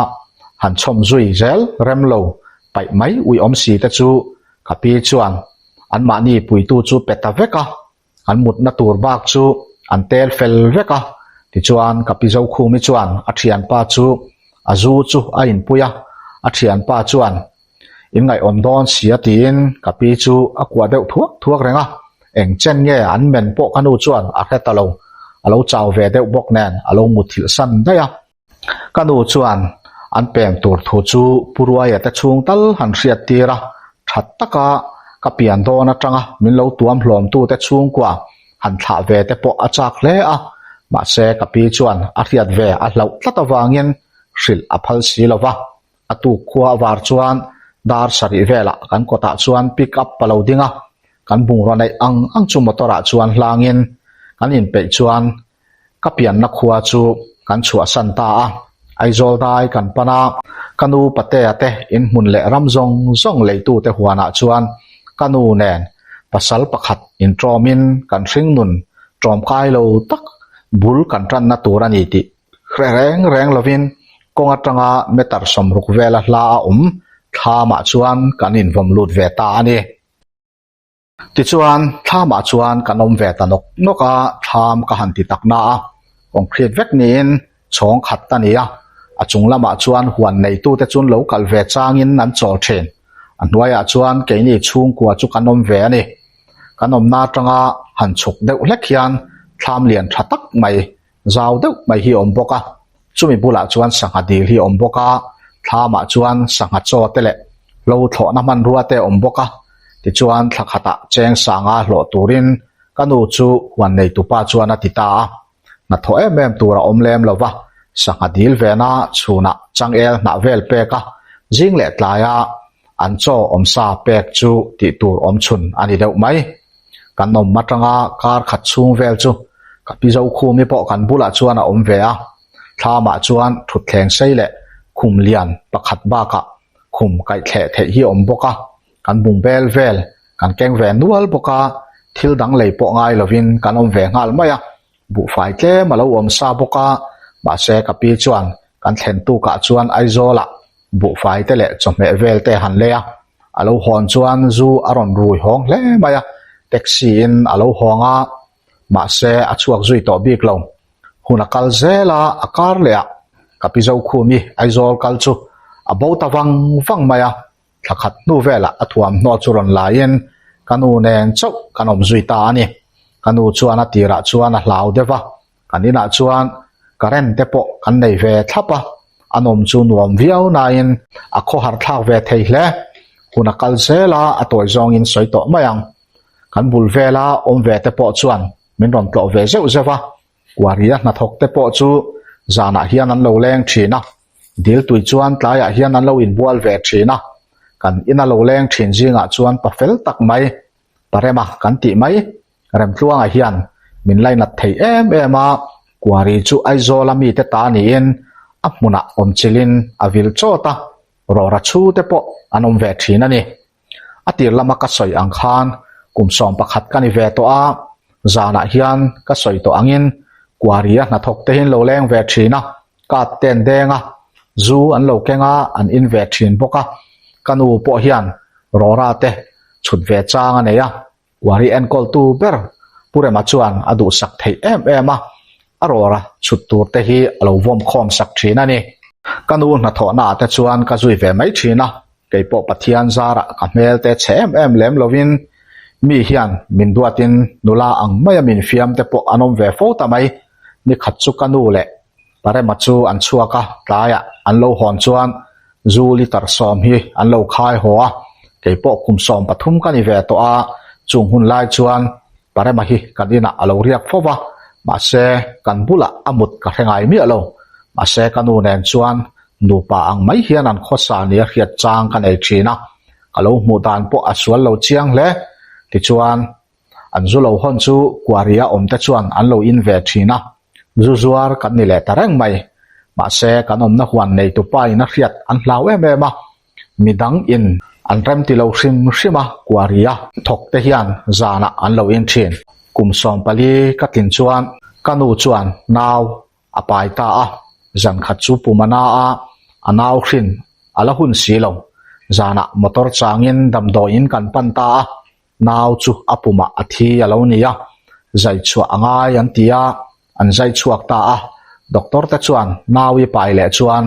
han chhawm zui zel rem lo paih mai ui awm si te chu ka pi chuan anmahni puitu chu pe ta vek a, an mutna tur bak chu an tel fel vek a, tichuan ka pi Zokhumi chuan a thianpa chu a zu chu a inpui a, a thianpa chuan In ngaihawm dawn si a tiin ka pi chu a kuah deuh thuak thuak reng a, eng chen nge an men pawh ka nu chuan a hre ta lo, a lo chau ve deuh bawk nen a lo muthilh san daih a. Ka nu chuan an pem tur thu chu Pu Ruaia te chhung tal han hriat tir a, that taka ka pian dawn atanga min lo tuam hlawm tu te chhungkua han thlah ve te pawh a chak hle a, mahse ka pi chuan a hriat ve a hlauh tlat avangin hrilh a phal si lo va. A tuk khua a var chuan dar sarih velah kan kawtah chuan pick up a lo ding a, kan bungraw neih ang ang chu motor ah chuan hlangin kan inpeih chuan ka pianna khua chu kan chhuahsan ta a. Aizawl dai kan pan a, ka nu Patea te inhmun leh ram zawng zawng leitute huanah chuan ka nu nen pasal pakhat inṭawmin kan hringnun ṭawmkai lo tak bul kan ṭanna tur a ni tih Hre reng reng lovin kawng atanga meter 60 vela hla a awm thlamah chuan kan invawm lut ve ta a ni. Tichuan, thlamah chuan kan awm ve ta nawk nawk a, thlam ka han ti tak na a, concrete vek niin chhawng khat a ni a, a chung lamah chuan huan neitute chun lo kal ve changin an chawl thin. A hnuaiah chuan keini chhungkua chu kan awm ve a ni. Kan awmna atanga han chhuk deuh hlek hian thlam lian tha tak mai Zau deuh mai hi a awm bawk a, chumi bulah chuan sangha dil hi a awm bawk a, thlamah chuan sangha chaw te leh hlo thlawhna hmanrua te a awm bawk a, tichuan thla khatah cheng sanga hlawh turin ka nu chu huan neitupa chuan a ti ta a, hnathawh em em tur a awm lem lo va, sangha dil vena chhunah changel hnah vel pek a, zing leh tlaia an chaw awmsa pek chu tih tur awm chhun a ni deuh mai. Kan awm atanga kar khat chhung vel chu ka pi Zokhumi pawh kan bulah chuan a awm ve a, thlamah chuan thutthleng sei leh khum lian pakhat bakah khum kaihthleh theih hi a awm bawk a, kan bung bel vel kan keng ve nual bawk a, thil dang lei pawh ngai lovin kan awm ve nghal mai a, buhfai tlem a lo awm sa bawk a, mahse ka pi chuan kan thlen tukah chuan Aizawlah buhfai te leh chawhmeh vel te han lei a, a lo hawn chuan zu a rawn rui hawng hle mai a, taxi in a lo hawng a, mahse a chhuak zui tawh bik lo. Hun a kal zel a, a kar leh a, ka pi Zokhumi Aizawl kal chu a bo ta vang vang mai a, thla khat hnu velah a thuamhnaw chu rawn laiin ka nu nen chauh kan awm zui ta a ni. Ka nu chuan a tirah chuan a hlau deuh a, Kan inah chuan current te pawh kan nei ve thlap a, a nawm chu nuam viau nain a khawhar thlak ve thei hle. Hun a kal zel a, a tawi zawngin sawi tawh mai ang. Kan bul vela awm ve te pawh chuan min rawn tlawh ve zeuh zeuh a. Quarry-a hnathawk te pawh chu zanah hian an lo leng thin a, dil tui chuan tlaiah hian an lo inbual ve thin a. Kan ina lo leng thin zingah chuan pa fel tak mai, pa rema kan tih mai, Remtluanga hian min lainat thei em em a, Quarry chu Aizawla mite ta niin a hmunah awmchilhin a vil chawt a, rawra chhu te pawh an awm ve thin a ni. A tir lama ka sawi ang khan kum 11 ka ni ve tawh a, zanah hian ka sawi tawh angin Quarry-a hnathawk te hi an lo leng ve thin a, kat te an deng a, zu an lo keng a, an in ve thin bawk a. Ka nu pawh hian rawra te chhut ve chang a nei a, Quarry enkawltu ber Pu Rema chuan a duhsak theih em em a, a rawra chhut tur te hi a lo vawm khawm sak thin a ni. Ka nu hnathawhna ah te chuan ka zui ve mai thin a, kei pawh Pathian zarah ka hmel te chhe em em lem lovin mi hian min duatin nula ang maia min fiam te pawh an awm ve fo ta mai. Nikhat chu ka nu leh Parema chu an chhuak a, tlaiah an lo hawn chuan zu litre 10 hi an lo khai haw a, kei pawh kum 13 ka ni ve tawh a, chung hun lai chuan Parema hi kan inah a lo riak fo va, mahse kan bulah a mut ka hre ngai miah lo, mahse ka nu nen chuan nupa ang mai hian an khawsa nia hriat chang ka nei thin a, ka lo hmuh dan pawh a sual lo chiang hle, tichuan An zu lo hawn chu Quarry-a awmte chuan an lo in ve thin a, zu zuar kan ni leh ta reng mai. Mahse, kan awmna huan neitu pa in a hriat an hlau em em a, midang in an rem ti lo hrim hrim a, Quarry-a thawk te hian zanah an lo in thin. Kum 14 ka tlin chuan ka nu chuan nau a pai ta a, zan khat chu pum a na a, a nau hrin a la hun si lo. Zanah motor changin damdawiin kan pan ta a, Nau chu a pumah a thi a lo ni a, zai chhuah a ngai an ti a, an zai chhuak ta a. Doctor te chuan nau i pai leh chuan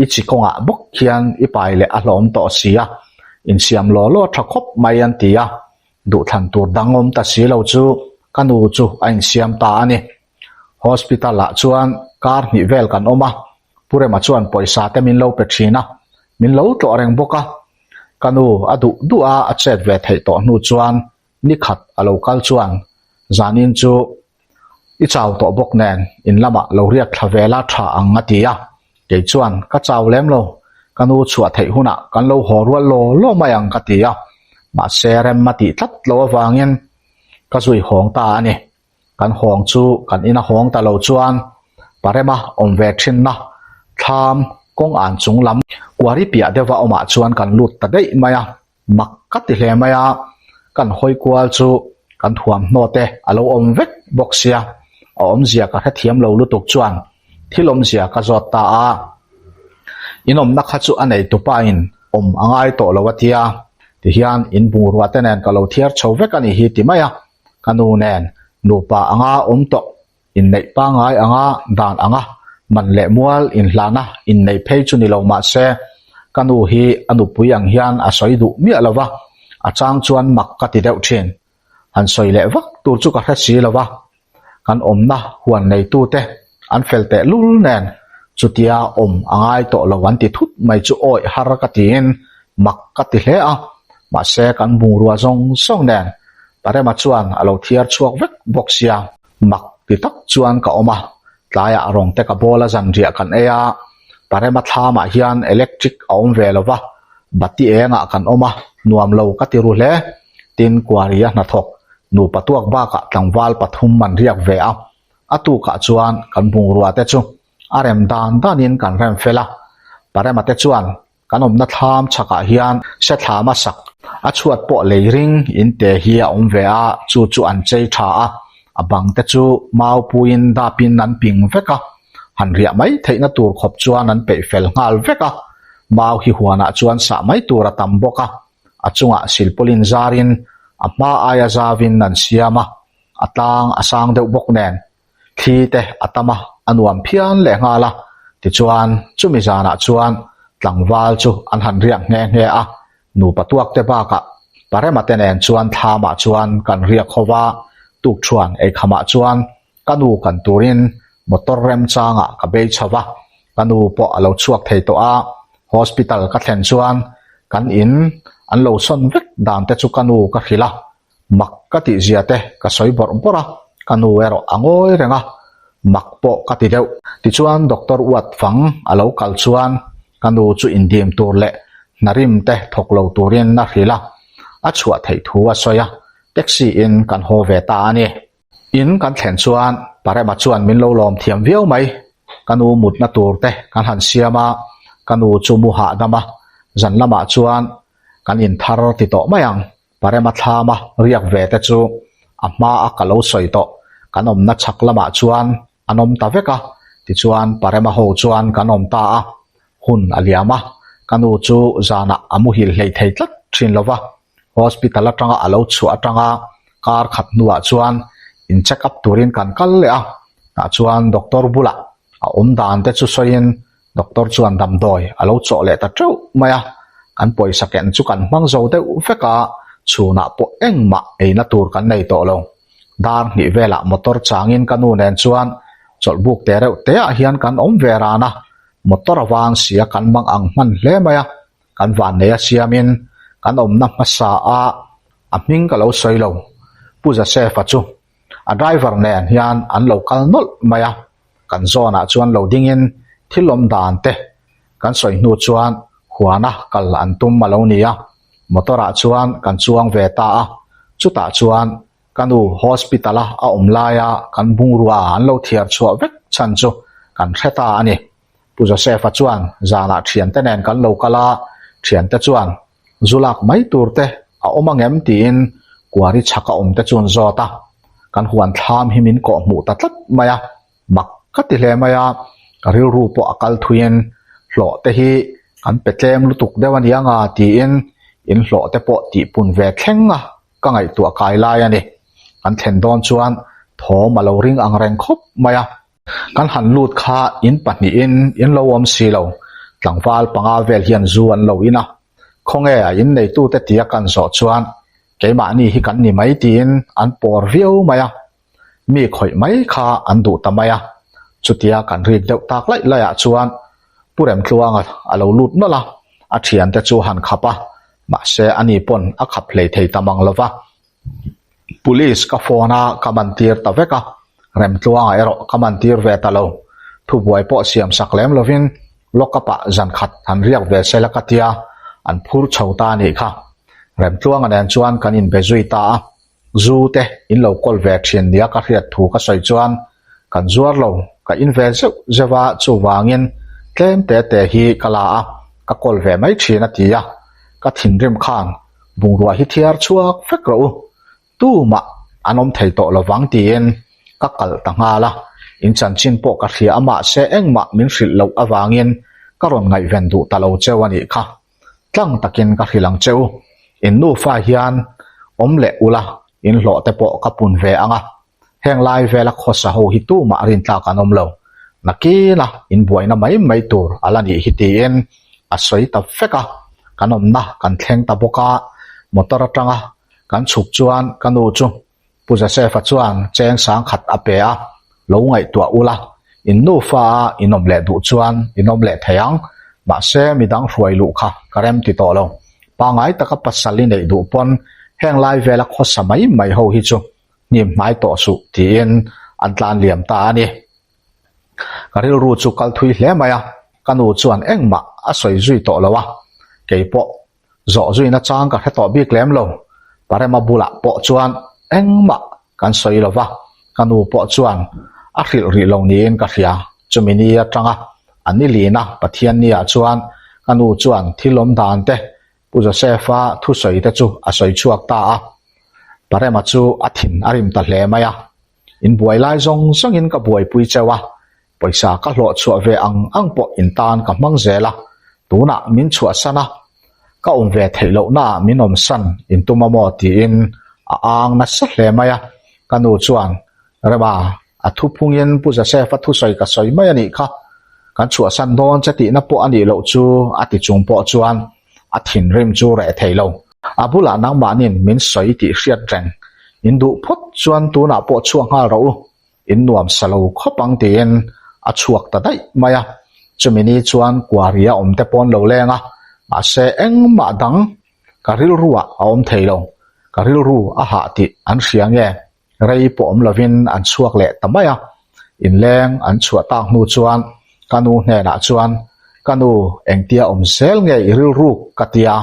i chi kawngah bawk khian i pai leh a hlawm tawh si a, insiam law law tha khawp mai an ti a. Duhthlan tur dang awm ta si lo chu ka nu chu a insiam ta a ni. Hospital ah chuan kar hnih vel kan awm a, Pu Rema chuan pawisa te min lo pe thin a, min lo tlawh reng bawk a. Ka nu a duh duh a a chet ve theih tawh hnu chuan ni khat a lo kal chuan zanin chu i chau tawh bawk nen in lamah lo riak thla ve la tha ang a ti a, kei chuan ka chau lem lo, ka nu chhuah theih hunah kan lo haw rual law law mai ang ka ti a, mahse rem a tih tlat lo avangin ka zui hawng ta a ni. Kan hawng chu kan ina hawng ta lo chuan Parema awm ve thinna thlam kawng an chung lam kuari piah deuha awmah chuan kan lut ta daih mai a, mak ka ti hle mai a, kan hawi kual chu kan thuamhnaw te a lo awm vek bawk sia, a awmzia ka hrethiam lo lutuk chuan thil awmzia ka zawt ta a, inawmna kha chu a neitupa in awm a ngai tawh lo a tia, tihian in bungrua te nen ka lo thiar chho vek a nih hi ti mai a. Ka nu nen nupa anga awm tawh, inneih pangngai anga dan anga man leh mual inhlana inneih phei chu ni lo mah se, ka nu hi a nupui ang hian a sawi duh miah lo va, a chang chuan mak ka ti deuh thin. Han sawi leh vak tur chu ka hre si lo va, kan awmna huan neitute an fel teh lul nen chutia awm a ngai tawh lo an ti thut mai chu awih har ka tiin mak ka ti hle a, mahse kan bungrua zawng zawng nen Parema chuan a lo thiar chhuak vek bawk sia. Mak ti tak chuan ka awm a, tlaiah rawng te ka bawl a zanriah kan ei a, Parema thlamah hian electric a awm ve lo va, bati engah kan awm a, nuam lo ka ti ru hle. Tin, Kuaria hnathawk nupa tuak bakah tlangval pathum an riak ve a, a tukah chuan kan bungrua te chu a rem dan danin kan rem fel a, Parema te chuan Kan awmna thlam chhakah hian sethlam a sak a chhuat pawh lei ring in te hi a awm ve a, chu chu an chei tha a, a bang te chu mau puiin dapin an ping vek a, han riah mai theihna tur khawp chuan an peih fel nghal vek a, mau hi huanah chuan sah mai tur a tam bawk a, a chungah silpawlin zarin a hma aia zavin an siam a, a tlang a sang deuh bawk nen. Thli te a tam a, a nuam phian leh nghal a. Tichuan, chumi zanah chuan tlangval chu an han riak nghe nghe a, nupa tuak te bakah Parema te nen chuan thlamah chuan kan riak ho va, tukṭhuan eikhamah chuan ka nu kan turin motor remchangah ka bei chho va, ka nu pawh a lo chhuak thei tawh a, hospital ka thlen chuan kan in an lo sawn vek dan te chu ka nu ka hrilh a, Mak ka tih zia te ka sawi bawrh bawrh a, ka nu erawh a ngawi reng a. Mak pawh ka ti deuh. Tichuan Doctor Uat fang a lo kal chuan ka nu chu indim tur leh hnarim te thawk lo turin a hrilh a, a chhuah theih thu a sawi a, taxi in kan haw ve ta a ni. In kan thlen chuan Parema chuan min lo lawm thiam viau mai. Ka nu mutna tur te kan han siam a, ka nu chu mu hahdam a, zan lamah chuan kan inthar ti tawh mai ang. Parema thlama riak ve te chu a hma a ka lo sawi tawh, kan awmna chhak lamah chuan an awm ta vek a, tichuan Parema ho chuan kan awm ta a, hun a liam a, ka nu chu zanah a muhil hlei thei tlat thin lo va, hospital atanga a lo chhuah atanga kar khat hnuah chuan in check up turin kan kal leh a, tah chuan doctor bulah a awm dan te chu sawiin Doctor chuan damdawi a lo chawh leh ta teuh mai a, kan pawisa ken chu kan hmang zo deuh vek a, chhunah pawh engmah eina tur kan nei tawh lo. Dar hnih velah motor changin ka nu nen chuan chawlhbuk te reuh te ah hian kan awm ve ran a, motor a vang sia kan mang ang hman hle mai a, kan vannei a siamin kan awmna hmasa a a hming ka lo sawi lo, Pu Joseph-a chu a driver nen hian an lo kal nawlh mai a. Kan zawnah chuan lo dingin thil awm dan te kan sawi hnu chuan huana kal an tum a lo ni a, motor ah chuan kan chuang ve ta a, chutah chuan ka nu hospital a a awm laia kan bungrua an lo thiar chhuah vek chhan chu kan hre ta a ni. Pu Joseph-a chuan zanah thiante nen kan lo kal a, thiante chuan zu lak mai tur te a awm angem tiin kuari chhak a awm te chu an zawt a, kan huan thlam hi min kawh hmuh ta tlat mai a, mak ka ti hle mai a, ka rilru pawh a kal thuiin hlawh te hi kan pe tlem lutuk deuh a nia nga tiin in hlawh te pawh tihpun ve thleng a ka ngaihtuah kai lai a ni. Kan thlen dawn chuan thawm a lo ring ang reng khawp mai a. Kan han lut kha in pahnihin in lo awm si lo, tlangval panga vel hian zu an lo in a, khawnge a in neitute tia kan zawh chuan keimahni hi kan ni mai tiin an pawr viau mai a, mi khawih mai kha an duh ta mai a, chutia kan rik deuh tak laih laih ah chuan Pu Remtluanga a lo lut nawlh a, a thiante chu han khap a, mahse ani pawn a khap hlei thei ta mang lova. Police ka phone a ka man tir ta vek a, Remtluanga erawh ka man tir ve ta lo. Thubuai pawh siam sak lem lovin lock up ah zan khat han riak ve se la ka tia, an phur chho ta a nih kha. Remtluanga nen chuan kan inbe zui ta a, zu te in lo kawl ve thin nia ka hriat thu ka sawi chuan kan zuar lo, ka in ve zeuh zeuh a, chuvangin tlem te te hi ka la a, ka kawl ve mai thin a ti a, ka thinrim khan Bungrua hi thiar chhuak vek rawh u, tumah an awm thei tawh lovang tiin ka kalh ta nghal a, in chanchin pawh ka hria a mahse engmah min hrilh loh avangin ka rawn ngaihven duh ta lo cheu a nih kha. Tlang takin ka hrilh ang che u, in nufa hian awm leh ula in hlawh te pawh ka pun ve ang a, Heng lai vela khawsa ho hi tumah rintlak an awm lo. Nakina inbuaina mai mai tur a la nih hi tiin a sawi ta vek a, kan awmna kan thleng ta bawk a, motor atanga kan chhuk chuan ka nu chu Pu Joseph-a chuan cheng sangkhat a pe a, lo ngaihtuah ula, in nufa a in awm leh duh chuan in awm leh thei ang, mahse midang hruai luh kha ka rem ti tawh lo. Pangngai taka pasal i neih duh pawn heng lai vela khawsa mai mai ho hi chu hnim hnai tawh suh tiin an tlan liam ta a ni. Ka rilru chu kal thui hle mai a, ka nu chuan engmah a sawi zui tawh lo a, kei pawh zawh zuina chang ka hre tawh bik lem lo. Parema bulah pawh chuan engmah kan sawi lo va, ka nu pawh chuan a hrilh rih lo niin ka hria. Chumi ni atanga a ni lina Pathianniah chuan ka nu chuan thil awm dan te Pu Joseph-a thusawi te chu a sawi chhuak ta a, Parema chu a thin a rim ta hle mai a, In buai lai zawng zawngin ka buaipui cheu a, pawisa ka hlawh chhuah ve ang ang pawh in tan ka hmang zel a, tunah min chhuahsan a, ka awm ve theih lohnaah min awmsan in tum a maw tiin a ang nasa hle mai a, ka nu chuan Rema, a thuphungin Pu Joseph-a thusawi ka sawi mai a nih kha, kan chhuahsan dawn che tihna pawh a nih loh chu a ti chung pawh chuan a thinrim chu reh thei lo. A bulah nangmahnin min sawi tih hriat reng, in duh phawt chuan tunah pawh chhuak nghal rawh u, in nuam sa lo khawp ang tiin a chhuak ta daih mai a. Chumi ni chuan kuaria awm te pawn lo leng a, mahse engmah dang ka rilruah a awm thei lo, ka rilru a hah tih an hria nge? Rei pawh awm lovin an chhuak leh ta mai a. Inleng an chhuah tak hnu chuan ka nu hnenah chuan, Ka nu, engtia awm zel nge i rilruk? ka ti a.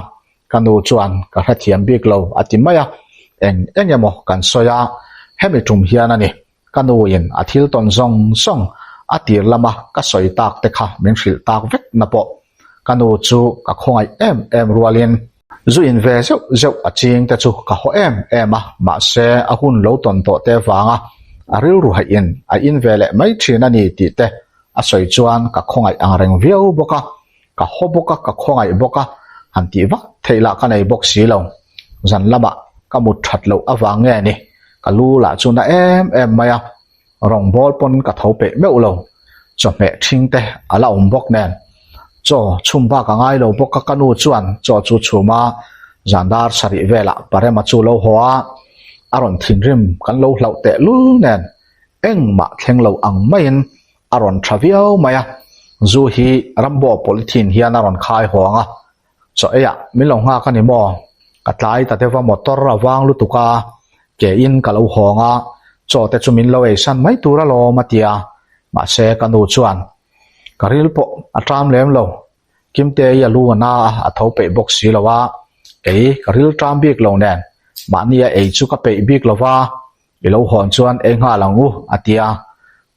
Ka nu chuan ka hrethiam bik lo a ti mai a, eng eng emaw kan sawi a, hemi tum hian a ni. Ka nuin a thil tawn zawng zawng a tir lama ka sawi tak te kha min hrilh tak vek na pawh. Ka nu chu ka khawngaih em em rualin zu in ve zeuh zeuh a ching te chu ka haw em em a, mahse a hun lo tawn tawh te vanga a rilru haih in a in ve leh mai thin a ni tih te a sawi chuan ka khawngaih ang reng viau bawk a. Ka haw bawk a, ka khawngaih bawk a, han tih vak theih lah ka nei bawk si lo. Zan lamah ka mut that loh avang nge ni, ka lu lah chu na em em mai a, rawngbâwl pawn ka tho peih meuh lo. Chawhmeh ṭhing te a la awm bawk nen, chaw chhum bak a ngai lo bawk a, ka nu chuan chaw chu chhum a, zan dar sarih velah Parema chu lo haw a, a rawn thinrim kan lo hlauh tehlul nen engmah thleng lo ang maiin a rawn tha viau mai a, zu hi Rambo polythene hian a rawn khai hawng a, chaw eiah min lo nghak a ni maw? Ka tlai ta deuh a motor a vang lutuk a, ke in ka lo hawng a, chaw te chu min lo eisan mai tur alawm a ti a, mahse ka nu chuan ka ril pawh a ṭam lem lo, Kimtei a lu a na a, a tho peih bawk si lo a, kei ka ril ṭam bik lo nen mahni a ei chu ka peih bik lo va, I lo hawn chuan ei nghal ang u, a ti a,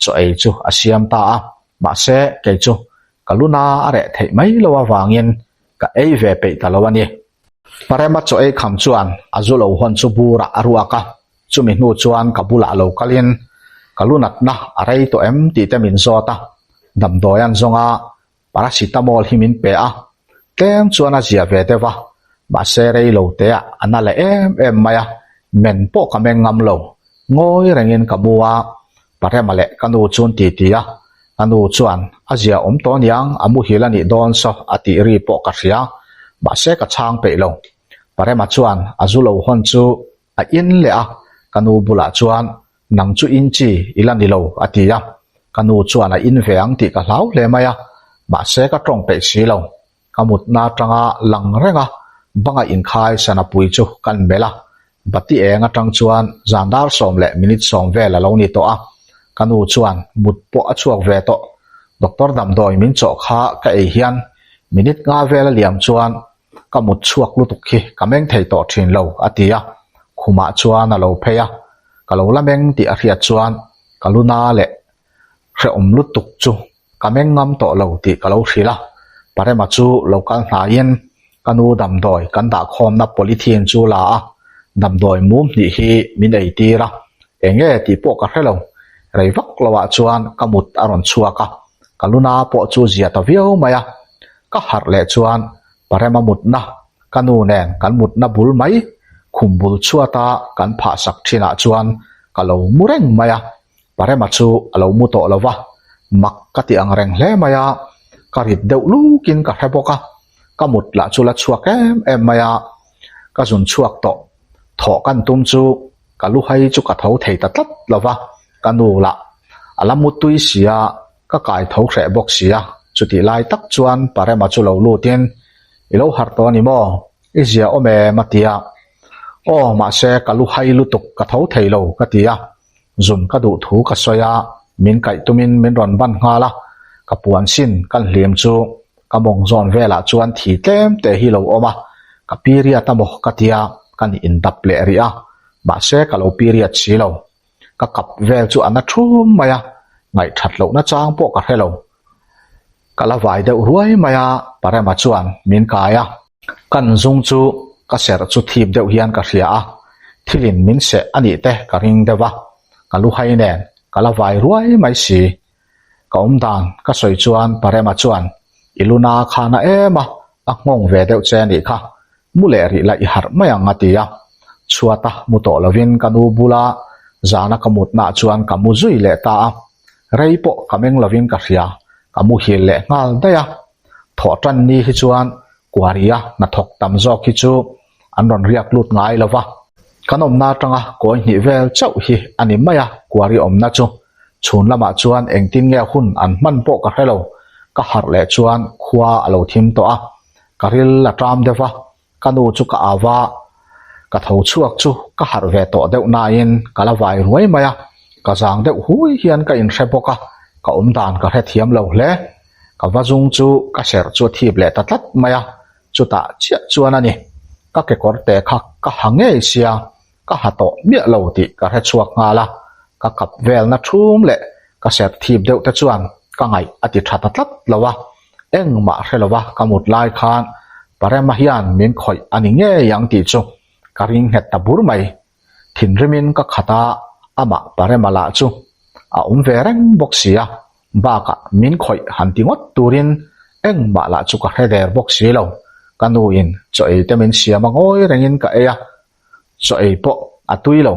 chaw ei chu a siam ta a, mahse kei chu ka luna a reh theih mai lo avangin ka ei ve peih ta lo a ni. Parema chaw ei kham chuan a zu lo hawn chu burah a ruak a, chumi hnu chuan ka bulah lo kalin ka lunatna a rei tawh em tih te min zawt a, damdawi an zawng a, Paracetamol hi min pe a, tlem chuan a zia ve deuh a, mahse rei lo te ah a na leh em em mai a, men pawh ka meng ngam lo, ngawi rengin ka mu a, Parema leh ka nu chuan ti ti a, ka nu chuan a zia awm tawh aniang a muhil a nih dawn saw a tih ri pawh ka hria, mahse ka chhang peih lo. Parema chuan a zu lo hawn chu a in leh a, ka nu bulah chuan Nang chu in chi i la ni lo, a ti a. Ka nu chuan a in ve ang tih ka hlau hle mai a, mahse ka tawng peih si lo. Ka mutna atanga lang reng a, banga inkhai Sanapui chu kan melh a. Bati eng atang chuan zan dar sawm leh minute sawm vel a lo ni tawh a. Ka nu chuan mut pawh a chhuak ve tawh. Doctor damdawi min chawh kha ka ei hian minute nga vel a liam chuan Ka mut chhuak lutuk khi ka meng thei tawh thin lo, a ti a. Khumah chuan a lo phei a, ka lo la meng tih a hriat chuan ka lu na leh hrehawm lutuk chu ka meng ngam tawh lo tih ka lo hrilh a. Parema chu lo kal hnaiin ka nu damdawi kan dahkhawmna polythene chu la a, damdawi mum hnih hi min ei tir a, eng nge tih pawh ka hre lo. Rei vak loah chuan ka mut a rawn chhuak a, ka lu na pawh chu zia ta viau mai a. Ka harh leh chuan Parema mutna ka nu nen kan mutna bul mai khum bul chhuata kan phah sak thinah chuan ka lo mu reng mai a, Parema chu a lo mu tawh lo va, mak ka ti ang reng hle mai a, ka rit deuh lukin ka hre bawk a, ka mut lah chu la chhuak em em mai a, ka zun chhuak tawh thawh kan tum chu ka lu hai chu ka tho thei ta tlat lo va, ka nu lah a la mu tui si a. Ka kai tho hreh bawk si a, chutih lai tak chuan Parema chu lo lutin, I lo harh tawh a ni maw? I zia awm em? a ti a. Aw, mahse ka lu hai lutuk ka tho thei lo, ka ti a. Zun ka duh thu ka sawi a, min kaih tumin min rawn ban nghal a, ka puan sin kan hlim chu ka mawng zawn velah chuan thi tlem te hi lo awm a, ka period a maw ka ti a, ka nih indap leh rih a, mahse ka lo period si lo. Ka kap vel chu a na thum mai a, ngaihthat lohna chang pawh ka hre lo. Ka la vai deuh ruai mai a, Parema chuan min kai a. Kan zung chu ka serh chu thip deuh hian ka hria a, thilin min seh a nih te ka ring deuh a, ka lu hai nen ka la vai ruai mai si. Ka awm dan ka sawi chuan Parema chuan i lu na kha na em a, a nghawng ve deuh che a nih kha, Mu leh rih la i harh mai ang a ti a, chhuata mu tawh lovin ka nu bula zana ka mutnaah chuan ka mu zui leh ta a, rei pawh ka meng lovin ka hria, ka muhil leh nghal daih a. Thawh tan ni hi chuan Kuaria hnathawk tam zawk hi chu an rawn riak lut ngai lo va, kan awmna atanga kawi hnih vel chauh hi a ni mai a, Kuari awmna chu chhun lamah chuan engtin nge hun an hman pawh ka hre lo, ka harh leh chuan khua a lo thim tawh a. Ka ril a ṭam deuh va, ka nu chu ka au va, ka tho chhuak chu ka harh ve tawh deuh nain ka la vai ruai mai a. Ka zang deuh hui hian ka inhre bawk a, ka awm dan ka hrethiam lo hle. Ka va zung chu ka serh chu a thip leh ta tlat mai a, chutah chiah chuan a ni. Ka kekawr te kha ka ha ngei sia, ka ha tawh miah lo tih ka hre chhuak nghal a, ka kap velna thum leh ka serh thip deuh te chuan ka ngaih a ti tha ta tlat lo a, engmah hre lova ka mut lai khan Parema hian min khawih a ni ngei ang tih chu ka ring nghet ta bur mai. Thinrimin ka khat a, amah Parema lah chu a awm ve reng bawk si a, bakah min khawih han ti ngawt turin engmah lah chu ka hre der bawk si lo. Ka nuin chaw ei te min siam a ngawi rengin ka ei a, chaw ei pawh a tui lo.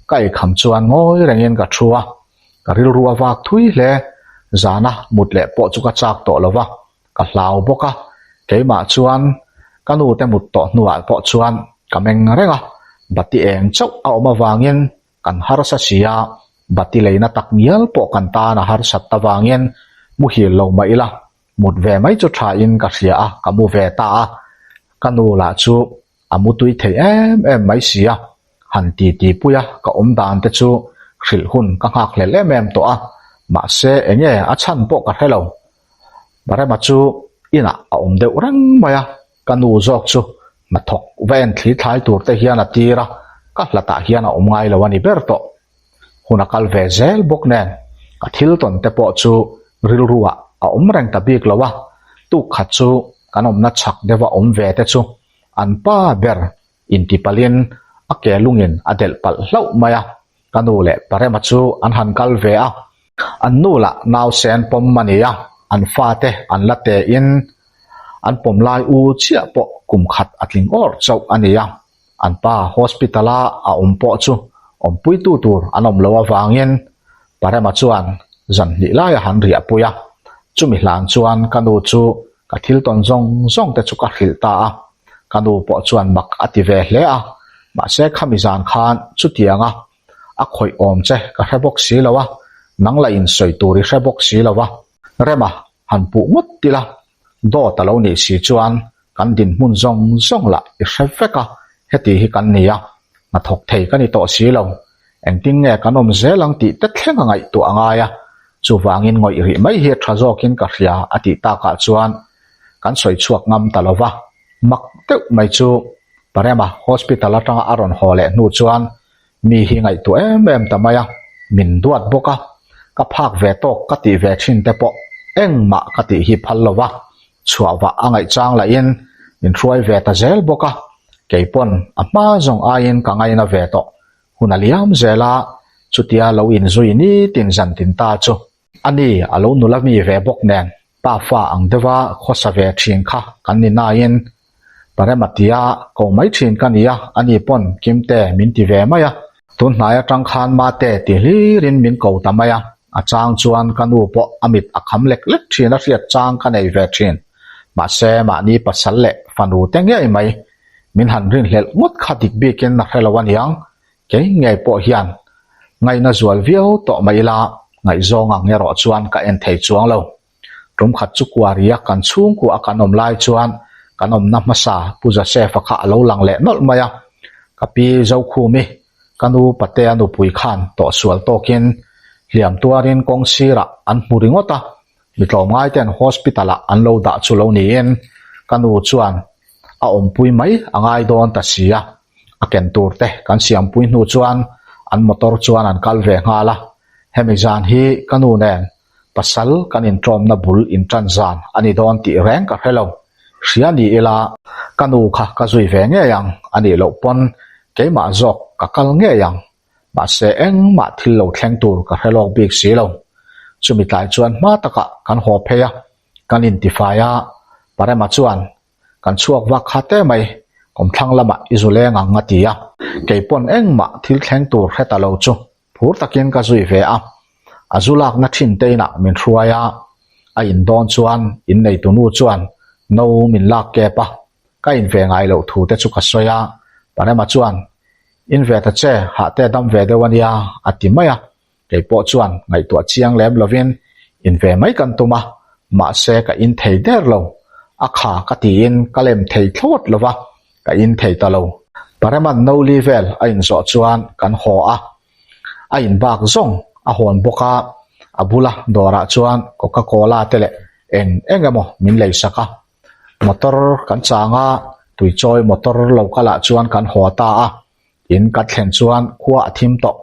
Ka ei kham chuan ngawi rengin ka thu a, ka rilru a vak thui hle. Zana mut leh pawh chu ka chak tawh lo va, ka hlau bawk a, keimah chuan ka nu te mut tawh hnuah pawh chuan ka meng reng a, bati eng chauh a awm avangin kan harsa si a, bati leina tak ngial pawh kan tan a harsat avangin muhil lo mah ila, mut ve mai chu thain ka hria a, ka mu ve ta a, ka nu lah chu a mu tui thei em em mai si a, han ti ti pui a, ka awm dan te chu hrilh hun ka nghak hlel em em tawh a, mahse enge a chhan pawh ka hre lo. Barema chu inah a awm deuh reng mai a, ka nu zawk chu hnathawk va en thli thlai tur te hian a tir a, ka hlatah hian a awm ngai lo a ni ber tawh. Hun a kal ve zel bawk nen ka thil tawn te pawh chu rilruah a awm reng ta bik lo a, tuk khat chu kan awmna chhak deuha awm ve te chu an pa ber intipalhin a ke lungin a delh palh hlauh mai a, ka nu leh Parema chu an han kal ve a, an nu lah nausen pawm a ni a, an fate an la tein an pawm lai u chiah pawh kum khat a tling awr chauh a ni a, an pa hospital a a awm pawh chu awmpuitu tur an awm loh avangin Parema chuan zan hnih lai a han riahpui a, chumi hlan chuan ka nu chu ka thil tawn zawng zawng te chu ka hrilh ta a, ka nu pawh chuan mak a ti ve hle a, mahse khami zan khan chutianga a khawih awm che ka hre bawk si lo a, nang lah in sawi tur i hre bawk si lo a, Rema han puh ngawt ila dawt a lo nih si chuan kan dinhmun zawng zawng lah i hre vek a, heti hi kan ni a, hnathawk thei ka ni tawh si lo, engtin nge kan awm zel ang tih te thleng a ngaihtuah a ngai a, chuvangin ngawih rih mai hi a tha zawkin ka hria a tih takah chuan kan sawi chhuak ngam ta lo va, mak deuh mai chu Parema hospital atanga a rawn haw leh hnu chuan mi hi ngaihtuah em em ta mai a, min duat bawk a, ka phak ve tawk ka tih ve thin te pawh engmah ka tih hi phal lo va, chhuah vah a ngaih chang lahin min hruai ve ta zel bawk a, kei pawn a hma zawng aiin ka ngaina ve tawh hun a liam zel a, chutia lo inzui nitin zan tin ta chu a ni a lo nula mi ve bawk nen pa fa ang deuha khawsa ve thin kha kan ni nain Parema tia ko mai thin ka ni a, ani pawn Kimte min ti ve mai a, tun hnai atang khan Mate ti hlirin min ko ta mai a, a chang chuan ka nu pawh a mit a kham lek lek thin a hriat chang ka nei ve thin. Mahse mahni pasal leh fanu te ngei mai min han rinhlelh ngawt kha dik bikin a hre lo aniang, kei ngei pawh hian ngaihna zual viau tawh mai ila ngaihzawng ang erawh chuan ka en thei chuang lo. Tum khat chu kuaria kan chhungkua a kan awm lai chuan kan awmna hmasa Pu Joseph-a kha a lo lang leh nawlh mai a, ka pi Zokhumi, ka nu Patea nupui khan tawhsual tawkin hliam tuarin kawng sirah an hmu ringawt a, mi tlawmngai ten hospital ah an lo dah chu lo niin ka nu chuan a awmpui mai a ngai dawn ta si a, a ken tur te kan siampui hnu chuan an motor chuan an kal ve nghal a, hemi zan hi ka nu nen Pasal kan inṭawmna bul inṭan zan a ni dawn tih reng ka hre lo. Hria ni ila, ka nu kha ka zui ve ngei ang a nih loh pawn keimah zawk ka kal ngei ang. Mahse engmah thil lo thleng tur ka hre lawk bik si lo. Chumi tlai chuan hma takah kan haw phei a, kan intifai a, Parema chuan kan chhuak vak kha te mai, kawmthlang lamah i zu leng ang a ti a. Kei pawn engmah thil thleng tur hre ta lo chu Phur takin ka zui ve a, a zu lakna thin te inah min hruai a, a in dawn chuan inneitu nu chuan no min lak kep a, ka in ve ngai loh thu te chu ka sawi a, Parema chuan In ve ta che, hah te dam ve deuh a nia a ti mai a, kei pawh chuan ngaihtuah chiang lem lovin in ve mai kan tum a, mahse ka in thei der lo, a kha ka tiin ka lem thei thlawt lo va, Ka in thei ta lo. Pareman no li vel a inzawh chuan kan haw a. A in bak zawng a hawn bawk a, a bula dawrah chuan Coca Cola te leh eng eng emaw min lei sak a. Motor kan chang a, tuichawi motor lo kalah chuan kan haw ta a, in kan thlen chuan khua a thim tawh.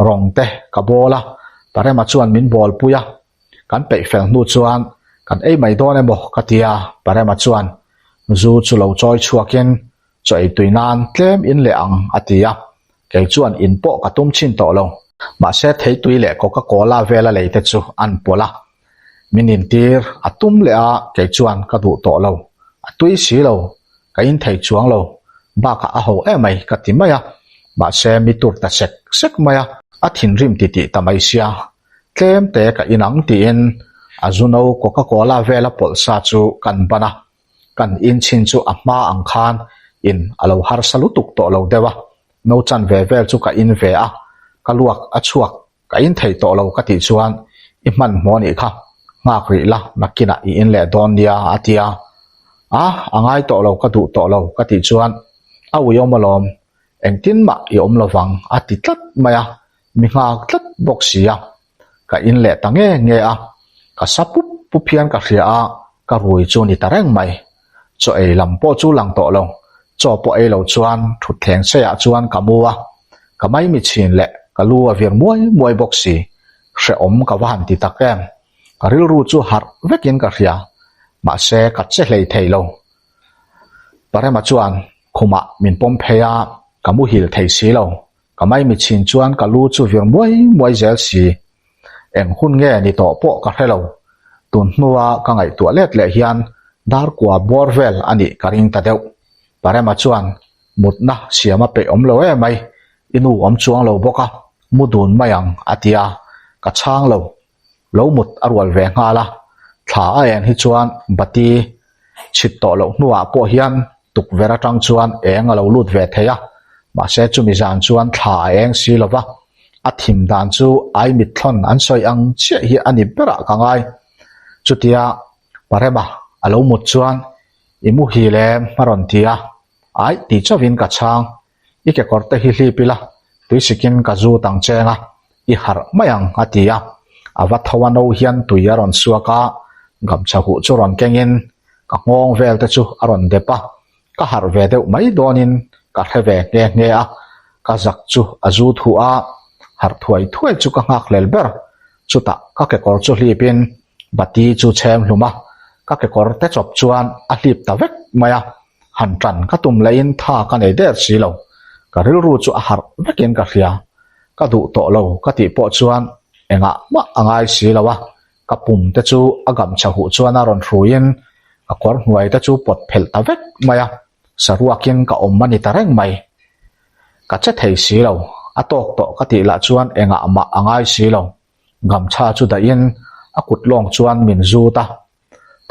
Rawng te ka bawl a, Parema chuan min bawl pui a, kan peih fel hnu chuan kan ei mai dawn emaw ka ti a, Parema chuan zu chu lo chawi chhuakin chaw ei tui nan tlem in leh ang a ti a, kei chuan in pawh ka tum chhin tawh lo. Mahse theitui leh Coca Cola vela lei te chu an pawlh a, min intir a tum leh a kei chuan ka duh tawh lo, a tui si lo, ka in thei chuang lo, bakah a ho emai ka ti mai a, mahse mi tur ta sek sek mai a, a thinrim titih ta mai sia, tlem te ka in ang tiin a zu no Coca Cola vela pawlh sa chu kan ban a, kan in chhin chu a hma ang khan in a lo harsa lutuk tawh lo deuh a, no chanve vel chu ka in ve a, ka luak a chhuak Ka in thei tawh lo ka tih chuan i hmanhmawh anih kha, nghak rih la nakinah i in leh dawn nia a ti a. A, a ngai tawh lo ka duh tawh lo ka tih chuan a uiawm alawm, engtin mah i awm lovang a ti tlat mai a, mi nghak tlat bawk si a. Ka in leh ta nge nge a, ka sa pup pup hian ka hria a, ka rui chu ni ta reng mai. Chaw ei lam pawh chu lang tawh lo, chaw pawh ei lo chuan thutthleng seiah chuan ka mu a, ka maimi chhin leh ka lu a vir muai muai bawk si, hrehawm ka va han ti tak em, ka rilru chu harh vekin ka hria, mahse ka che hlei thei lo. Parema chuan khumah min pawm phei a, ka muhil thei si lo, Ka maimi chhin chuan ka lu chu vir muai muai zel si. Eng hun nge ni tawh pawh ka hre lo. Tun hnua ka ngaihtuah let leh hian dar kua bawr vel a nih ka ring ta deuh. Parema chuan mutna siam a peih awm lo emai, i nu awm chuang lo bawk a, mu dun mai ang a ti a, ka chhang lo. Lo mut a rual ve nghal a, thla a eng hi chuan bati chhit tawh loh hnuah pawh hian tukverh atang chuan eng a lo lut ve thei a, mahse chumi zan chuan thla a eng si lo va, a thim dan chu ai mitthlawn an sawi ang chiah hi a ni berah ka ngai. Chutia Parema a lo mut chuan i muhil em a rawn ti a, aih tih chauhin ka chhang. I kekawr te hi hlip ila, tuisikin ka zut ang cheng a, i harh mai ang, a ti a. A va tho a no hian tui a rawn suak a, gamchha huh chu rawn kengin ka nghawng vel te chu a rawn dep a, ka harh ve deuh mai dawnin ka hre ve nghe nghe a, ka zak chu a zut huh a, harh thuai thuai chu ka nghak hlel ber. Chutah ka kekawr chu hlipin bati chu chhem hlum a, ka kekawr te chawp chuan a hlip ta vek mai a. Han tan ka tum laiin tha ka nei der si lo, ka rilru chu a harh vekin ka hria. Ka duh tawh lo ka tih pawh chuan engah mah a ngai si lo a, ka pum te chu a gamchha huh chuan a rawn hruiin ka kawr hnuai te chu pawt phelh ta vek mai a, saruakin ka awm a ni ta reng mai. Ka che thei si lo, a tawk tawh ka tih lah chuan engah mah a ngai si lo, gamchha chu dahin a kut lawng chuan min zut a,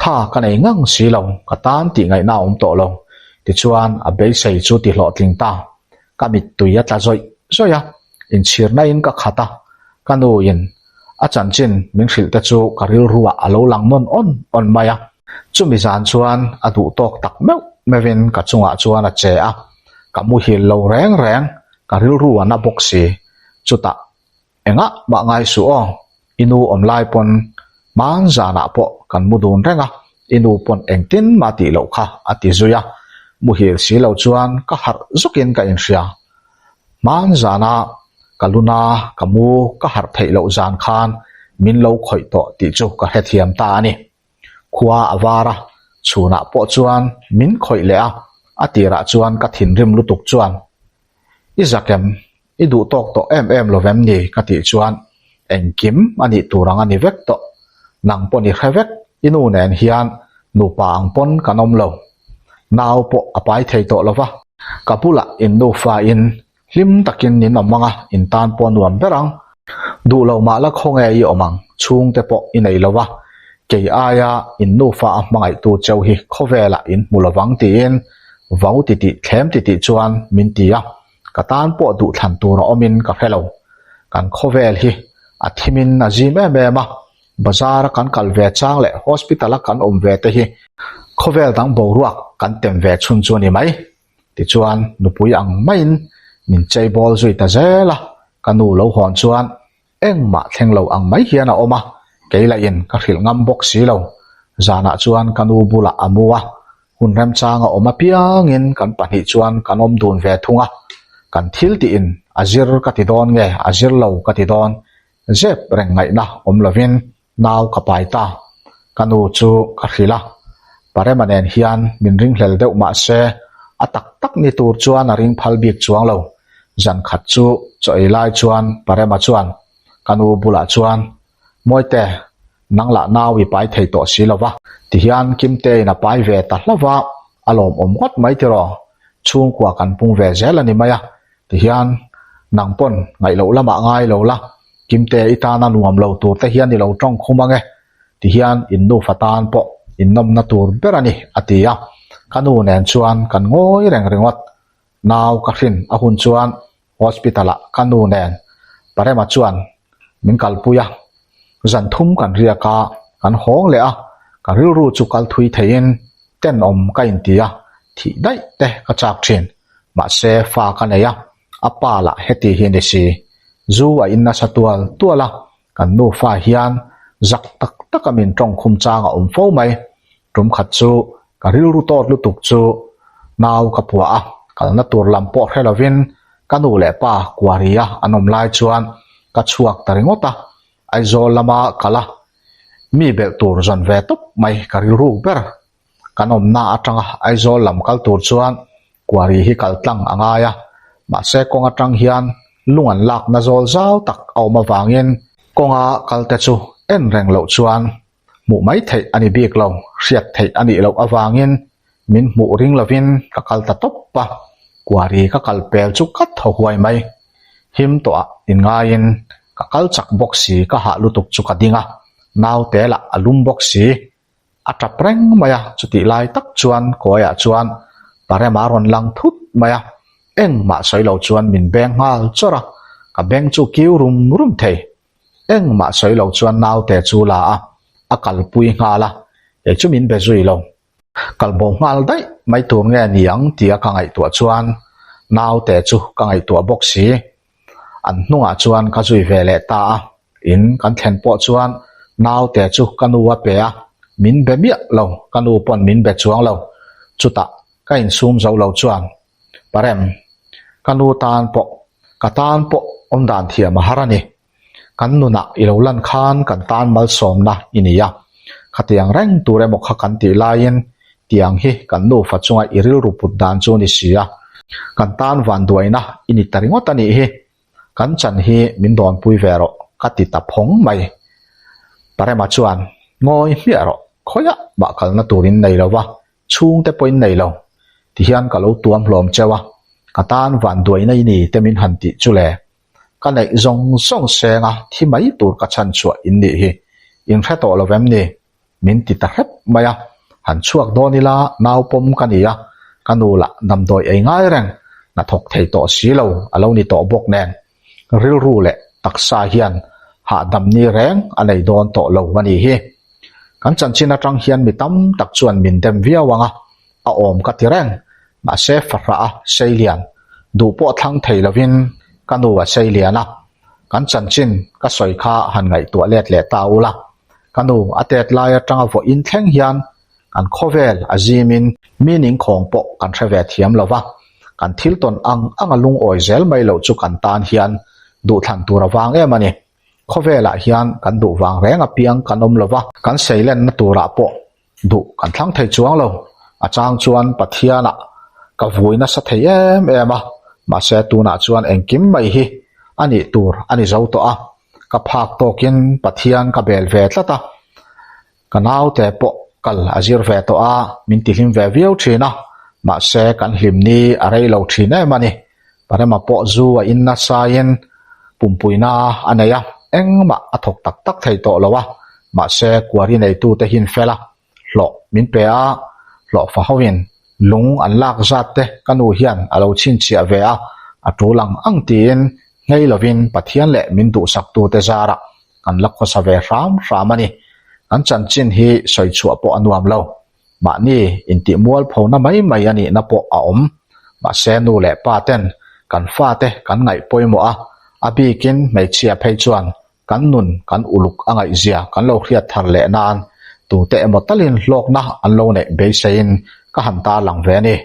Tha ka nei ngang si lo, ka tan tih ngaihna a awm tawh lo. Tichuan, a beisei chu ti hlawhtling ta. Ka mittui a tla zawih zawih a, inchhirna in ka khat a. Ka nu in a chanchin min hrilh te chu ka rilruah a lo lang nawn awn awn mai a. Chumi zan chuan a duh tawk tak meuh meuhin ka chungah chuan a che a, ka muhil lo reng reng, ka rilru a na bawk si. Chutah Engah mah ngai suh aw, i nu awm lai pawn hman zanah pawh kan mu dun reng a, i nu pawn engtin mah tih loh kha a ti zui a, muhil si lo chuan ka harh zukin ka inhria. Hman zana ka luna ka mu ka harh theih loh zan khan min lo khawih tawh tih chu ka hrethiam ta a ni. Khua a var a, chhunah pawh chuan min khawih leh a, a tirah chuan ka thinrim lutuk chuan, I zakem, I duh tawk tawh em em lo vem ni? ka tih chuan engkim a nih tur ang a ni vek tawh. Nang pawn i hre vek, i nu nen hian nupa ang pawn kan awm lo. Nau pawh a pai thei tawh lo va. Ka bulah in nufa in hlim takin in awm ang a, in tan pawh nuam ber ang. Duh lo mah la khawnge i awm ang, chhungte pawh i nei lo va, kei aia in nufa a hmangaihtu cheu hi khawvelah in hmu lo vang tiin vau titih thlem titih chuan min ti a. Ka tan pawh duhthlan tur a awmin ka hre lo. Kan khawvel hi a thimin a zim em em a, bazar a kan kal ve chang leh hospital a kan awm ve te hi khawvel dang boruak kan tem ve chhun chu a ni mai. Tichuan nupui ang maiin min cheibawl zui ta zel a. Ka nu lo hawn chuan engmah thleng lo ang mai hian a awm a, kei lahin ka hrilh ngam bawk si lo. Zanah chuan ka nu bulah a mu a, hun remchang a awm apiangin kan pahnih chuan kan awm dun ve thung a, kan thil tiin a zir ka ti dawn nge a zir lo ka ti dawn zep reng ngaihna awm lovin Nau ka pai ta. Ka nu chu ka hrilh a, Parema nen hian min ringhlel deuh mah se a tak tak ni tur chuan a ring phal bik chuang lo. Zan khat chu chaw ei lai chuan Parema chuan ka nu bulah chuan, Mawite, nang lah nau i pai thei tawh si lo va. Tihian Kimtein a pai ve ta hlauh va, a lawmawm ngawt mai tiraw? Chhungkua kan pung ve zel a ni mai a, tihian nang pawn ngaih loh lamah ngai lo la, Kimte i tana nuam lo tur te hian i lo tawng khum ange, ti hian in nufa tan pawh in nawmna tur ber a ni, a ti a. Ka nu nen chuan kan ngawi reng ringawt. Nau ka hrin a hun chuan hospital ah ka nu nen Parema chuan min kalpui a. Zan thum kan riak a, kan hawng leh a, ka rilru chu kal thui theiin tenawm ka inti a, thih daih te ka chak thin. Mahse fa ka nei a, a pa lah heti hi ni si. Zu a in nasa tual tual a, kan nufa hian zak tak taka min tawng khum chang a awm fo mai. Tum khat chu ka rilru tawt lutuk chu nau ka puah a, kalna tur lam pawh hre lovin ka nu leh pa kuaria an awm lai chuan ka chhuak ta ringawt a, Aizawl lama kal a, mi belh tur zawn ve tawp mai ka rilruk ber. Kan awmna atanga Aizawl lam kal tur chuan Kuari hi kal tlang a ngai a, mahse kawng atang hian lung an lakna zawl zau tak a awm avangin kawnga kalte chu en reng loh chuan hmuh mai theih a ni bik lo, hriat theih a nih loh avangin min hmuh ring lovin ka kal ta tawp a, Kuari ka kal pel chu ka thaw huai mai. Him tawhah inngaiin ka kal chak bawk si ka hah lutuk chu ka ding a, naute lah a lum bawk si. A tap reng mai a, chutih lai tak chuan kawiah chuan Parema rawn lang thut mai a, engmah sawi lo chuan min beng nghal chawrh a, ka beng chu kiu rum rum thei. Engmah sawi lo chuan naute chu la a, a kalpui nghal a, kei chu min be zui lo. Kalbo nghal daih mai tur nge ni ang tia ka ngaihtuah chuan naute chu ka ngaihtuah bawk si. An hnungah chuan ka zui ve leh ta a, in kan thlen pawh chuan naute chu ka nu a pe a, min be miah lo, ka nu pawn min be chuang lo. Chutah ka insum zo lo chuan, Parem, ka nu tan pawh, ka tan pawh awmdan thiam a har a ni. Kan nunah i lo lan khan kan tan malsawmna i ni a, khatiang reng tur emaw kha kan tih laiin tiang hi kan nufa chunga i rilru put dan chu ni si a, kan tan vanduaina i ni ta ringawt a nih hi, kan chan hi min dawnpui ve rawh ka ti ta phawng mai. Parema chuan, Ngawi hmiah rawh, khawiah mah kalna turin nei lo va, chhungte pawhin nei lo, tihian ka lo tuam hlawm cheu a, ka tan vanduaina i ni te min han tih chu le. Ka neih zawng zawng senga thi mai tur ka chhan chhuah in nih hi. In hre tawh lo vem ni? Min ti ta hrep mai a. Han chhuak dawn ila nau pawm ka ni a, ka nu lah damdawi ei ngai reng, hna thawk thei tawh si lo a lo ni tawh bawk nen. Rilru leh taksa hian hahdam ni reng a nei dawn tawh lo a nih hi. Kan chanchin atang hian mi tam tak chuan min dem viau ang a, a awm ka ti reng, mahse fahrah a sei lian, duh pawh thlang thei lovin ka nu a sei lian a, kan chanchin ka sawi kha han ngaihtuah let leh ta ula, ka nu a tet lai atanga vawiin thleng hian kan khawvel a zimin mi ningkhawng pawh kan hre ve thiam lo va, kan thil tawn ang anga lungawi zel mai loh chu kan tan hian duhthlan tur a vang em a ni. Khawvelah hian kan duh vang reng apiang kan awm lo va, kan seilenna turah pawh Duh kan thlang thei chuang lo. A chang chuan Pathianah ka vui nasa thei em em a, mahse tunah chuan engkim mai hi a nih tur a ni zo tawh a, ka phak tawkin Pathian ka bel ve tlat a, ka naute pawh kal a zir ve tawh a, min tihlim ve viau thin a, mahse kan hlim ni a rei lo thin em a ni. Parema pawh zu a in nasain pumpuina a nei a, engmah a thawk tak tak thei tawh lo a, mahse kuari neitute hin fel a, hlawh min pe a, hlawhfa hoin lung an lak zat te ka nu hian a lo chhinchhiah ve a, a tul ang ang tiin nghei lovin Pathian leh min duhsaktute zarah kan la khawsa ve hram hram a ni. Kan chanchin hi sawi chhuah pawh a nuam lo. Mahni intih mualphona mai mai a nihna pawh a awm. Mahse nu leh pa ten kan fate kan ngaih pawimawh a, A bikin hmeichhia phei chuan kan nun kan uluk a ngaihzia kan lo hriat thar leh nan tute emaw talin hlawkna an lo neih beiseiin ka han tarlang ve a ni.